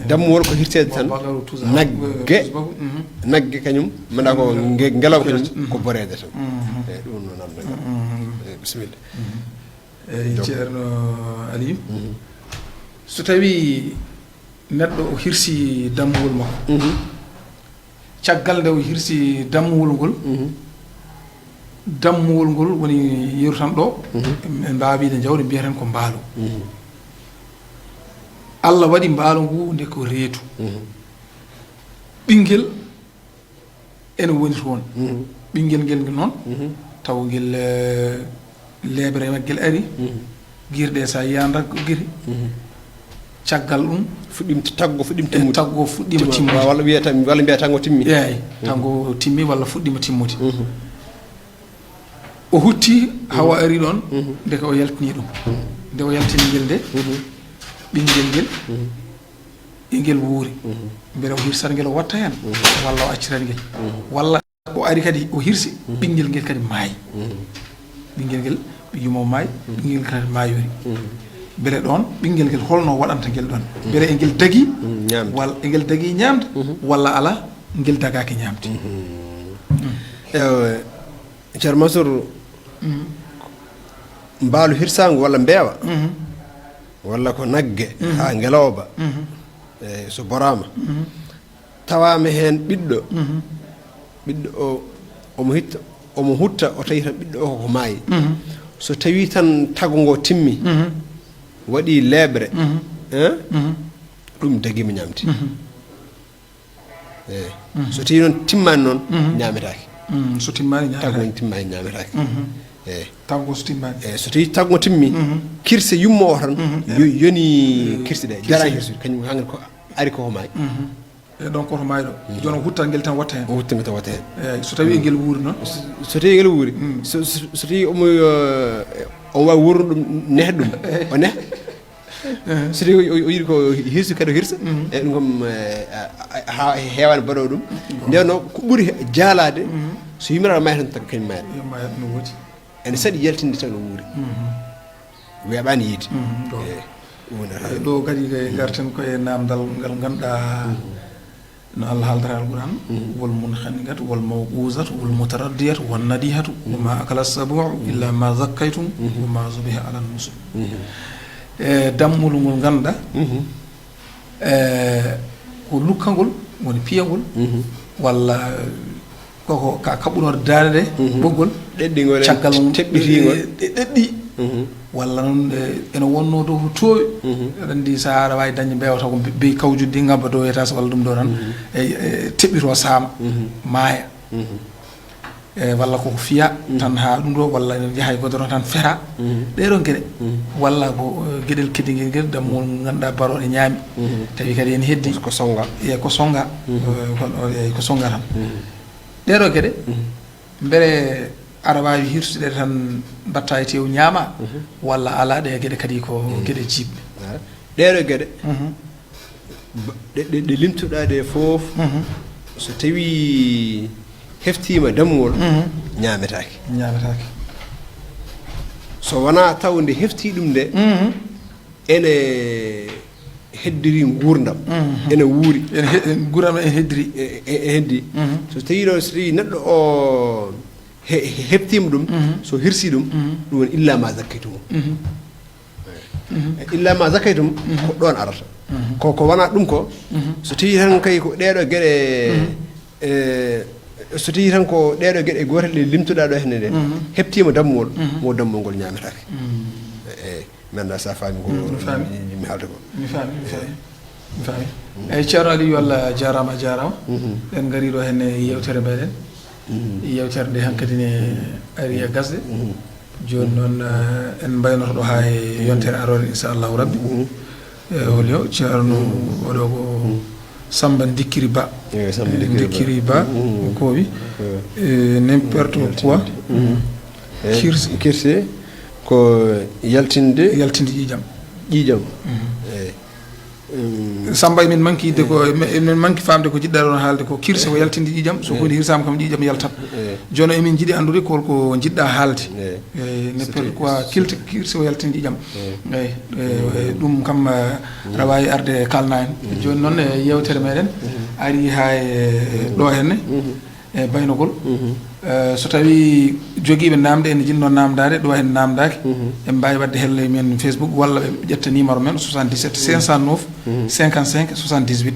Dammuwol ko hirseede tan. Nagge, nagge kañum manda ko ngelooba kañum ko boreede tan. E ɗum noon am nagge. Bisimilla. Eyi, ceerno Aliou, so tawii neɗɗo o hirsii dammuwol makko, caggal nde o hirsii dammuwol ngol, dammuwol ngol woni yeru tan ɗo, en mbaawa wiyde jawdi, mbiyaten ko mbaalu. Allah waɗi mbaalu ngu nde ko reedu. Ɓinngel ene woni toon. Ɓinngel ngel noon, taw ngel, eh, leeɓere maggel ari, giri ɗe so a yiyaa nagge giri. Caggal ɗum, fuɗɗiima taggo, fuɗɗiima timmude. Taggo fuɗɗiima timmude. Walla wiyata, walla mbiya taggo timmi. Eeyi, taggo timmi walla fuɗɗiima timmude. O hutti, hawa ari ɗoon, ndeke o yaltini ɗum. Nde o yaltini ngel nde, ɓinngel ngel, e ngel wuuri. Mbele o hirsat ngel, o watta heen, walla o accitat ngel, walla o ari kadi o hirsi, ɓinngel ngel kadi maayi. Ɓinngel ngel, ɓe yumma o maayi, ɓinngel ngel kadi maayoori. Mbele ɗoon, ɓinngel ngel holno waɗanta ngel ɗoon? Mbele e ngel dagii, walla e ngel dagii ñaamde, walla alaa, ngel dagaaki ñaamde? Ewa, Ceerno Mansour, mbaalu hirsaangu walla mbeewa, walla ko nagge haa ngelooba, e so boraama, tawaama heen ɓiɗɗo, ɓiɗɗo o, omo hitta, omo hutta, o tawi tan ɓiɗɗo o ko maayi. So tawii tan tago ngo timmi, waɗi leeɓre, eh, ɗum dagiima ñaamde. Eyi. So tawii noon timmaani noon, ñaametaake. So timmaani ñaametaake. Tago timmaani ñaametaake. Eyi. Tago so timmaani. Eyi, so tawii tago timmi, kirse yumma o tan, yo-, yoni kirse ɗe, jara kirse, kañum hangen ko ari ko maayi. E ɗon ko to maayi ɗo. Jooni o huttat ngel tan watta heen. O huttat ngel tan watta heen. Eyi, so tawii ngel wuuri noon? So, so tawii ngel wuuri. So, so, so tawii omo, eh, omo waawi wuurno ɗum, neha ɗum. O neha. So tawii o, o, o yiɗi ko hirsu kadi o hirsa. E ɗum kam, eh, a, a, a, heewaani baɗoowo ɗum. Ndeen noon, ko ɓuri he-, jaalaade, so yumiraɗo maayi tan tago kañum maayi. Yo maayi no woodi. Ene saɗi yaltinde taw no wuuri. Weeɓaani yiide. Eyi, ɗum woni alhaali. Ɗo kadi ko ngarten ko e naamndal ngal ngannduɗaa no Allah haaldata Alquran, "Wal munkhaniqatu wal mawquzatu wal mutaraddiyatu wan nadihatu wa ma akala sabu'u illa ma zakkaytum wa ma zubiha ala nusub." E dammol ngol ngannduɗaa, e ko lukkangol, woni piyangol, walla koko ka kaɓɓunoore daande nde, ɓoggol, ɗeɗɗingol, caggal mum, teɓɓitingol. Ɗe, ɗe ɗeɗɗi. Walla noon, e, ene wonnoo dow to toowi. Aɗa anndi, so aɗa waawi dañde mbeewa taw ko be-, beyi kawjuɗi ɗi ngabba dow etaas walla ɗum ɗo tan. E, e, teɓɓitoo saama, maaya. E, walla koko fiya tan haa ɗum ɗo, walla ene yaha e goddoro tan fera. Ɗee ɗoon geɗe. Walla ko, e, geɗel keddingel ngel, dammol ngannduɗaa barooɗe ñaami. Tawi kadi ene heddi. Ko sonnga. E, ko sonnga. E, ko, e, ko sonnga tan. Ɗee ɗoo geɗe, mbele aɗa waawi hirsude tan mbaɗta e teewu ñaama, walla alaa, ɗee geɗe kadi ko geɗe jiiɓɗe? Ɗee ɗoo geɗe, ba-, ɗe, ɗe, ɗe limtuɗaa ɗe fof, so tawii heftiima dammuwol, ñaametaake. Ñaametaake. So wonaa taw nde heftii ɗum nde, ene heddiri nguurndam, ene wuuri. Ene he-, nguurndam ene heddiri. E, e, e heddii. So tawii ɗo, so tawii neɗɗo o he-, he-, heftiima ɗum, so hirsii ɗum, ɗum woni illa ma zakkaytum. Illa ma zakkaytum, ko ɗoon arata. Ko, ko wonaa ɗum ko, so tawii tan kay ko ɗee ɗoo geɗe, e, So tawii tan ko ɗeeɗo geɗe gootel ɗe limtuɗaa ɗo henne ɗe, heɓtiima dammuwol, mo dammuwol ngol ñaametaake. Eey, mi anndaa so a faami ko mi haalde ko. Mi faami, mi faami, mi faami. Eey, Ceerno Aliou, Allah jaaraama, a jaaraama. En ngarii ɗo henne e yeewtere meɗen. Yeewtere nde hankadi ne ari e gasde. Jooni noon, eh, en mbaynoto ɗo haa e yontere aroore, inchallahu rabbi. Eh, holi o, Ceerno, oɗo ko Samba Ndikkiri Ba. Eh, Samba Ndikkiri Ba. Ndikkiri Ba, o koowi. Eh, n'importe quoi. Eh, kirse. Kirse ko yaltinde. Yaltinde ƴiiƴam. Ƴiiƴam. Eh. Samba, emin manki yidde ko, emin manki faamde ko jiɗɗaa ɗoon haalde ko. Kirse ko yaltinde ƴiiƴam, so huunde hirsaama kam ƴiiƴam yaltat. Jooni emin njiɗi anndude ko holko njiɗɗaa haalde. Eh, n'importe quoi, kilte, kirse ko yaltinde ƴiiƴam. Eey, eh, ɗum kam, eh, rawaani arde kaalnaa en. Jooni noon, eh, yeewtere meɗen ari haa e ɗo henne. E baynogol. Eh, so tawii jogiiɓe naamnde ene njiɗnoo naamndaade, ɗo en naamndaaki, en mbaawi waɗde hello e men Facebook walla ɓe ƴetta numéro men, soixante-dix-sept cinq cent neuf cinquante-cinq soixante-dix-huit.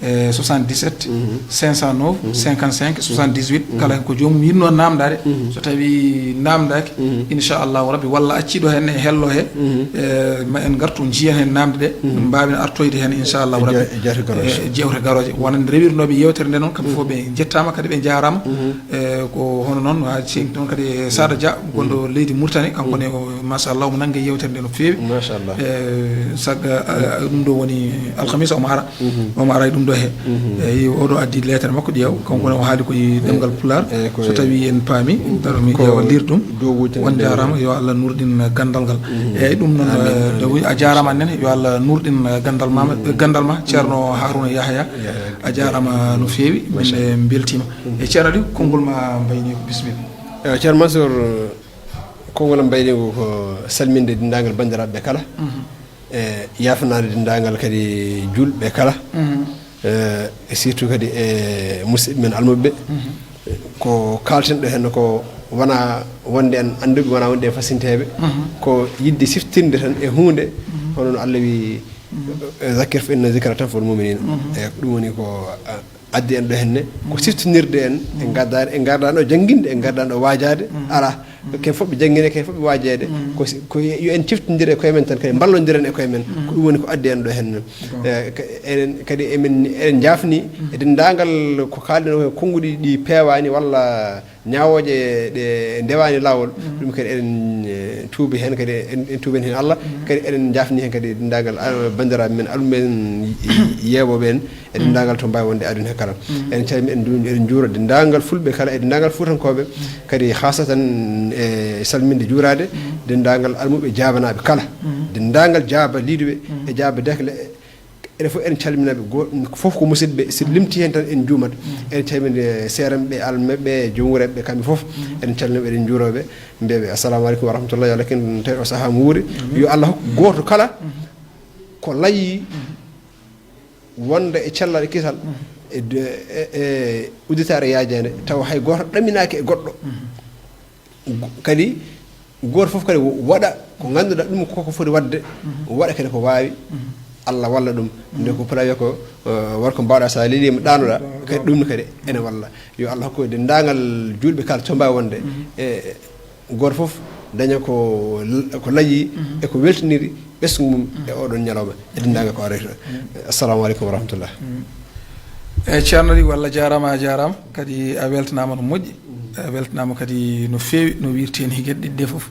Eh, soixante-dix-sept cinq cent neuf cinquante-cinq soixante-dix-huit. Kala ko joomum yiɗnoo naamndaade, so tawii naamndaaki, inchallahu rabbi, walla accii ɗo heen e hello he, eh, ma en ngartu njiyen heen naamnde ɗe, mbaawen artoyde heen, inchallahu rabbi, e jeewte garooje. Wonande rewirnooɓe yeewtere nde noon, kamɓe fof ɓe njettaama, kadi ɓe njaaraama. Eh, ko hono noon, haa ceeŋti noon kadi e Sada Dia, gonɗo leydi Mauritanie, kanko ne, o, machallah, omo nannga yeewtere nde no feewi. Machallah. Eh, saga, eh, ɗum ɗo woni alhamisa, omo ara. Omo ara e ɗum ɗo he. Eyi, oɗo addi leetere makko, ƴeew. Kanko ne o haali ko e ɗemngal Pulaar. So tawi en paami, daro mi ƴeewa liir ɗum. On njaaraama, yo Allah nurɗin ganndal ngal. Eyi, ɗum noon, eh, a jaaraama nene, yo Allah nurɗin ganndal ma, ganndal ma, Ceerno Haruna Yahaya. A jaaraama no feewi, min, eh, mbeltiima. E Ceerno Aliou, konngol ma mbayni ko, bisimilla. Eh, Ceerno Mansour, konngol am mbayni ko, ko salminde denndaangal banndiraaɓe ɓe kala. E yaafnaade denndaangal kadi juulɓe kala. Eh, e surtout kadi e musidɓe men almuɓe ɓe. Ko kaalten ɗo heen ko wonaa wonde en annduɓe, wonaa wonde en fasinteeɓe. Ko yiɗde siftinde tan e huunde, hono no Allah wi, "Zakkir fa inna zikra tanfa'ul mu'minin." E ɗum woni ko, a, addi en ɗo henne, ko siftinirde en, en ngardaani, en ngardaani ɗo jannginde, en ngardaani ɗo waajaade, alaa. Ko en fof ɓe janngine, ko en fof ɓe waajeede. Ko si, ko yo en ciftindir e koye men tan, kadi mballondiren e koye men. Ko ɗum woni ko addi en ɗo henne. Eh, ka-, eɗen, kadi emin, eɗen njaafni e denndaangal ko kaalɗen o, konnguɗi ɗi peewaani walla ñaawooje ɗe ndewaani laawol. Ɗum kadi eɗen, eh, tuubi heen, kadi en, en tuubi heen Allah. Kadi eɗen njaafni heen kadi denndaangal, ah, banndiraaɓe men, almuɓe men, yeeɓooɓe en. E denndaangal to mbaawi wonde aduna he kala. En calmini, en ndu-, en njuura denndaangal fulɓe kala e denndaangal fuutankooɓe, kadi haasatan e salminde juuraade denndaangal almuɓe jaabanaaɓe kala, denndaangal jaaba liiduɓe e jaaba dakle, enen fof en calminaɓe, go-, fof ko musidɓe, si limti heen tan en juumat. En calmini seeranɓe, almuɓe, jom wuureɓe, kamɓe fof en calminaɓe, eɗen njuuraɓe, mbiyaɓe assalamu aleykum wa rahmatullah, yo Allah ken tawi o sahaa mo wuuri. Yo Allah hokku gooto kala ko layi wonde e cellal e kisal, e de-, e, e udditaare yaajaande, tawa hay gooto ɗaminaaki e goɗɗo. Go-, kadi gooto fof kadi waɗa ko ngannduɗaa ɗum koko foti waɗde, waɗa kadi ko waawi, Allah walla ɗum. Nde ko pulaar wiyata ko, eh, waɗ ko mbaawɗaa, so a leliima ɗaanoɗaa, kadi ɗum ne kadi ene walla. Yo Allah hokku denndaangal juulɓe kala to mbaawi wonde e gooto fof daña ko, ko layi e ko weltiniri ɓesngu mum e oɗon ñalawma e denndaangal ko aroyta. Assalamu aleykum wa rahmatullah. Eyi, Ceerno Aliou, Allah jaaraama, a jaaraama. Kadi a weltanaama no moƴƴi. A weltanaama kadi no feewi, no wiirtee ni geɗe ɗiɗi ɗe fof.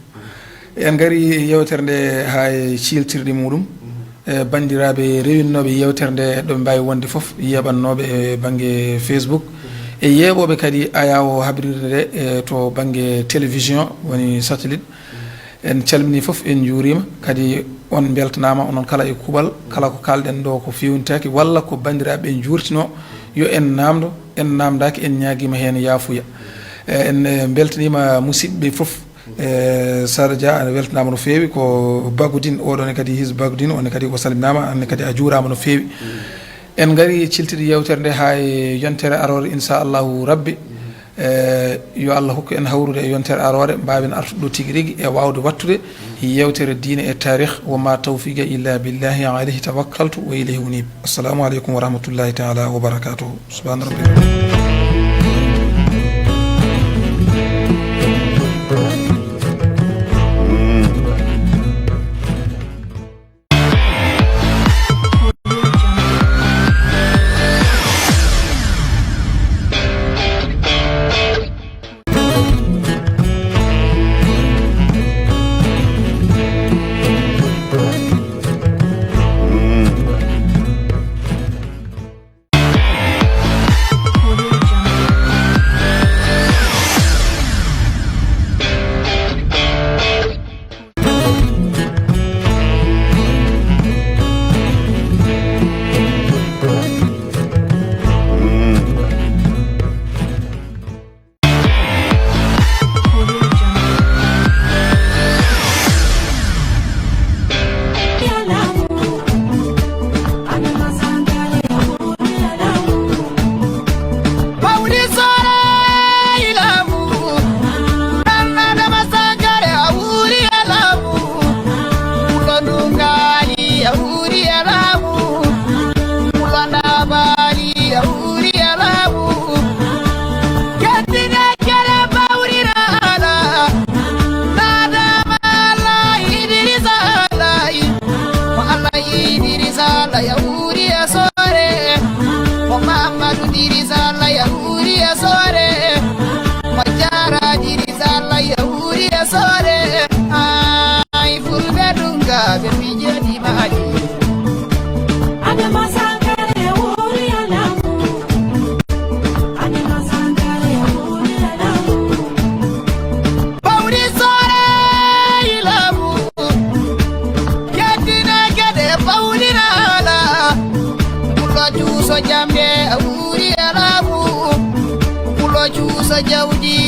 En ngari yeewtere nde haa e ciiltirɗi muɗum. E banndiraaɓe rewinnooɓe yeewtere nde, ɗo ɓe mbaawi wonde fof, yeeɓannooɓe e bannge Facebook, e yeeɓooɓe kadi ayaawo habrirde nde, e to bannge télévision, woni satellite. En calminii fof, en njuuriima, kadi on mbeltanaama, onon kala e kuuɓal, kala ko kaalɗen ɗo ko feewnitaaki, walla ko banndiraaɓe ɓe njuurtinoo, yo en naamndo, en naamndaaki, en ñaagiima heen yaafuya. E, en, e, mbeltaniima musidɓe fof. E, Sada Dia, a weltanaama no feewi, ko Bagudin, oɗo ne kadi his Bagudin, on ne kadi o salminaama, aan ne kadi a juuraama no feewi. En ngari ciltide yeewtere nde haa e yontere aroore, inchallahu rabbi. E, yo Allah hokku en hawrude e yontere aroore, mbaawen artude ɗo tigi rigi e waawde waɗtude yeewtere diine e taarih. Wa ma tawfiqa illa billahi, alayhi tawakkaltu wa ilayhi unib. Assalamu aleykum wa rahmatullahi taala wa barakatuhu. Subhana rabbika.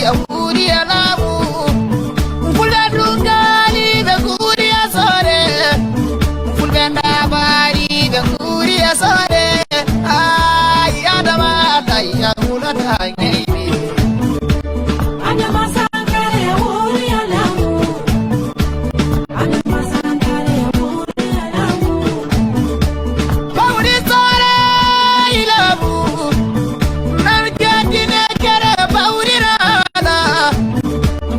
a wuuri e laamu. Fulɓe Dungaali ɓe nguuri e soore. Fulɓe Ndaabaari ɓe nguuri e soore. Ay, Adama Alay, a hulataa ngeyɓe. Adama Sankare a wuuri e laamu. Adama Sankare a wuuri e laamu. Bawri soore e laamu. Nan kettine kere bawri rana.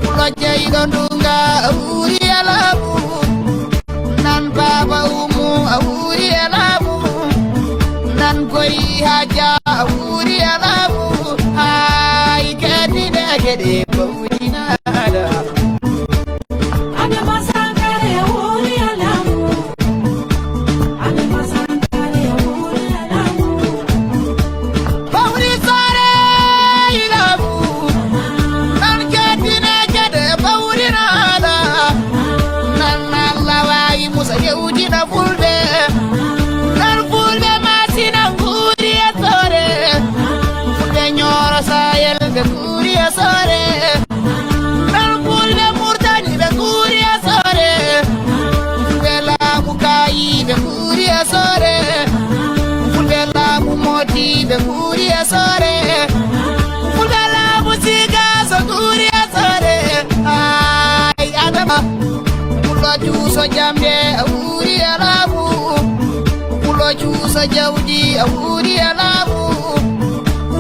Fulo jeyɗo ndunga a wuuri e laamu. Nan Baaba Umu a wuuri e laamu. Nan Goy Hajja a wuuri e laamu. Ay, kettine kere bawri rana. Adama Sankare a wuuri e laamu. Adama Sankare a wuuri e laamu. Bawri soore e laamu. Nan kettine kere bawri rana. Nan Alla waawi Musa yewtina Fulɓe. Nan Fulɓe Masina nguuri e soore. Fulɓe Ñooro Sahel ɓe nguuri e soore. Nan Fulɓe Murtani ɓe nguuri e soore. Fulɓe laamu Kaayi ɓe nguuri e soore. Fulɓe laamu Mooti ɓe nguuri e soore. Fulɓe laamu Sigaso nguuri e soore. Ay, Adama. Fulɓe Juuso Jambe a wuuri e laamu. Fulɓe Juuso Jawdi a wuuri e laamu.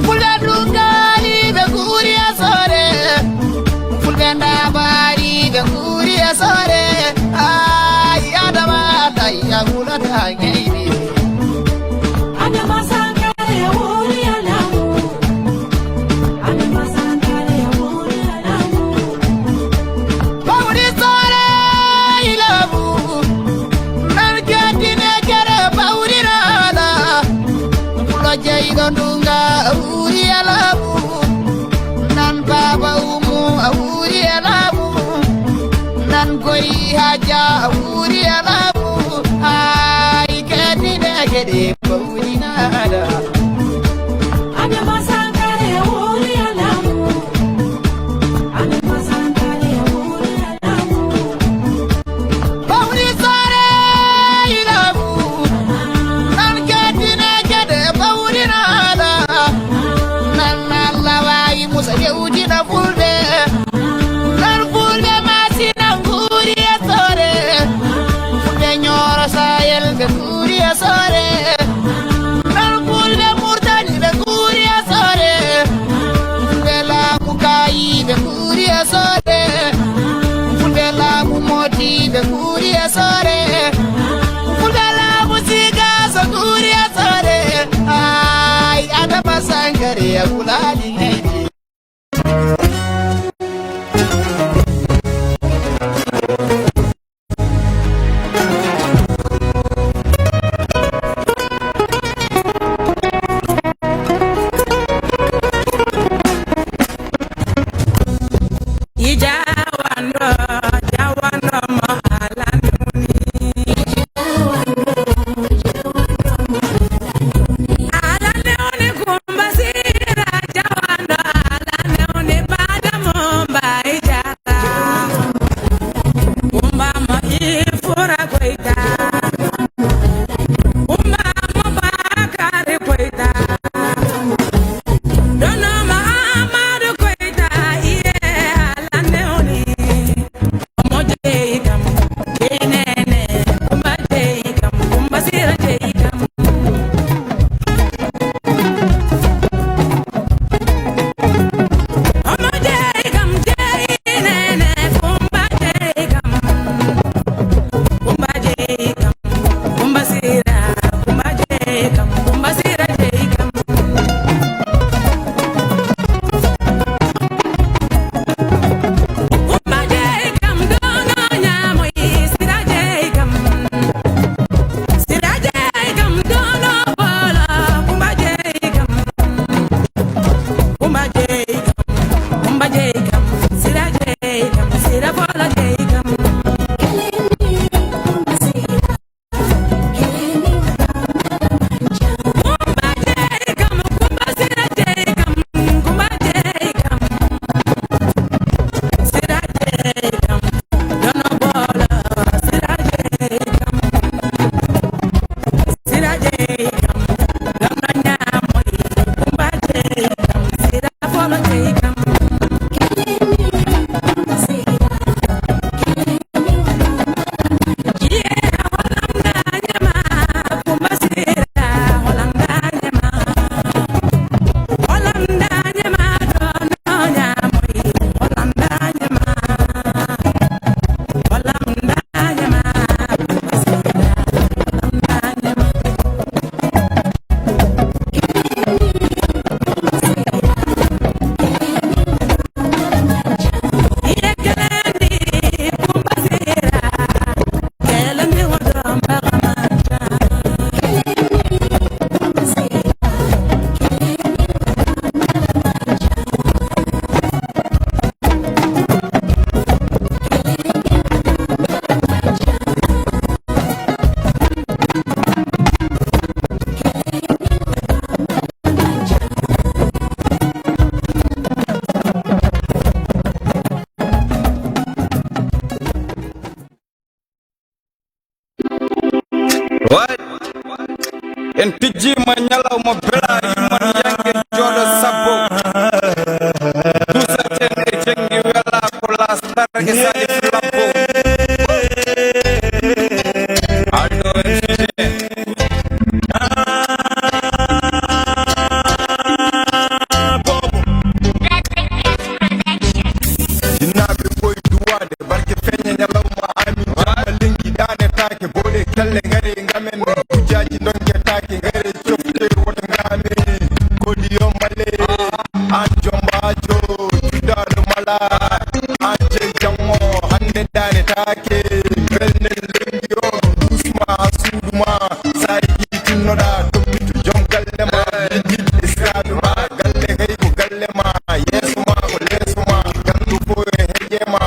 Fulɓe Dungaali ɓe nguuri e soore. Fulɓe Ndaabaari ɓe nguuri e soore. Ay, Adama Alay, a hulataa ngeyɓe. Adama Sankare a wuuri e laamu. Adama Sankare a wuuri e laamu. Bawri soore e laamu. Nan kettine kere bawri rana. Fulo jeyɗo ndunga a wuuri e laamu. Nan Baaba Umu a wuuri e laamu. Nan Goy Hajja a wuuri e laamu. Ay, kettine kere bawri rana. Adama Sankare a wuuri e laamu. Adama Sankare a wuuri e laamu. Bawri soore e laamu. Nan kettine kere bawri rana. Nan Alla waawi Musa yewtina Fulɓe. Nan Fulɓe Masina nguuri e soore. Fulɓe Ñooro Sahel ɓe nguuri e soore. Nan Fulɓe Murtani ɓe nguuri e soore. Fulɓe laamu Kaayi ɓe nguuri e soore. Fulɓe laamu Mooti ɓe nguuri e soore. Fulɓe laamu Sigaso nguuri e soore. Ay, Adama Sankare a hulaali ngeyɓe. What? En tijjiima ñalawma bela, yimman yange jooɗo sabbo. Dusaten e janngi wela ko laastarake Salif Labbo. Alɗo en fijine. Jinnaaɓe koye duwaade, barke feeña ñalawma amin. Jamma lenki daane taake, boɗe kelle ngare ngamen. Hujjaaji ndonke taake, ngare cofte woto ngamen. Kodi yo male, an jombaajo, juddaaɗo mala. An jey jammo, hannde daane taake. Belnen lenki o, ɗusma suudu ma. Saay Tinnoɗa toppito jom galle ma, min jiɗɗi siraaɓe ma, galle kay ko galle ma, yeeso ma ko leeso ma, ganndo fof e heeje ma.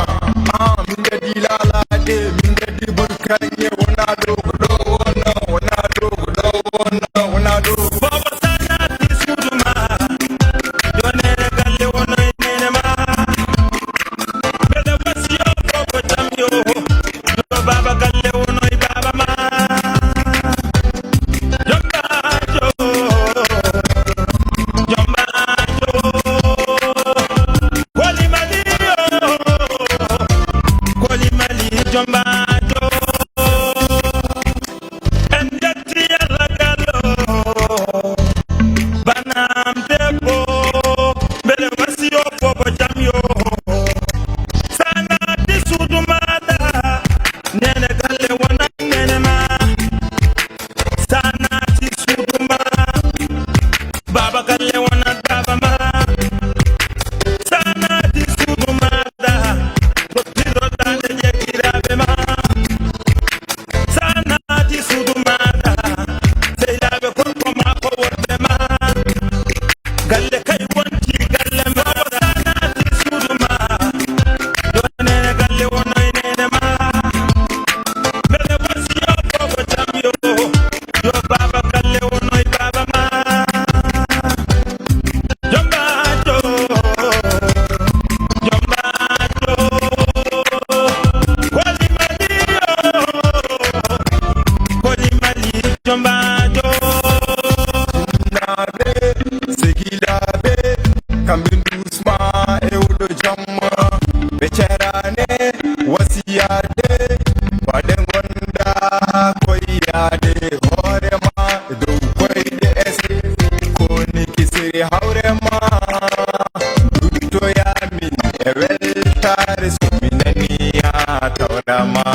Ah, min kadi laalaade, min kadi burkanye wona ɗo ko ɗo wonno, wona ɗo ko ɗo wonno, wona ɗo. Boobo Sanaati suudu ma, yo neene galle wonno e neene ma. Mbeɗa wasiyo boobo jam yo. Yo baaba galle wonoy baaba ma. Jombaajo, jombaajo. Koli Mali yo, koli Mali jombaajo. En jetti Alla Gallo, banam debbo, mbeɗa wasiyo boobo jam yo. Sanaati suudu maɗa, neene galle wona neene ma. Sanaati suudu ma, baaba galle wona baaba ma. Sanaati suudu maɗa, ko piloɗa nde jekiraaɓe ma. Sanaati suudu maɗa, sehilaaɓe gorko ma ko wonde ma. Galle kay wonti galle ma, sanaati suudu ma. Yo neene galle wonoy neene ma. Mbeɗa wasiyo boobo jam yo, yo baaba galle wonoy baaba ma. Jombaajo, jombaajo, koli Mali yo, koli Mali jombaajo. Naaɓe, sehilaaɓe, kamɓe ndusma e oɗo jamma. Ɓe ceeraane wasiyaade, baɗe ngonda koyyaade hoore ma. Dow koyɗe ese, koni kisiri hawre ma. Duttoya min e weltaare, so mi nani a tawɗa ma.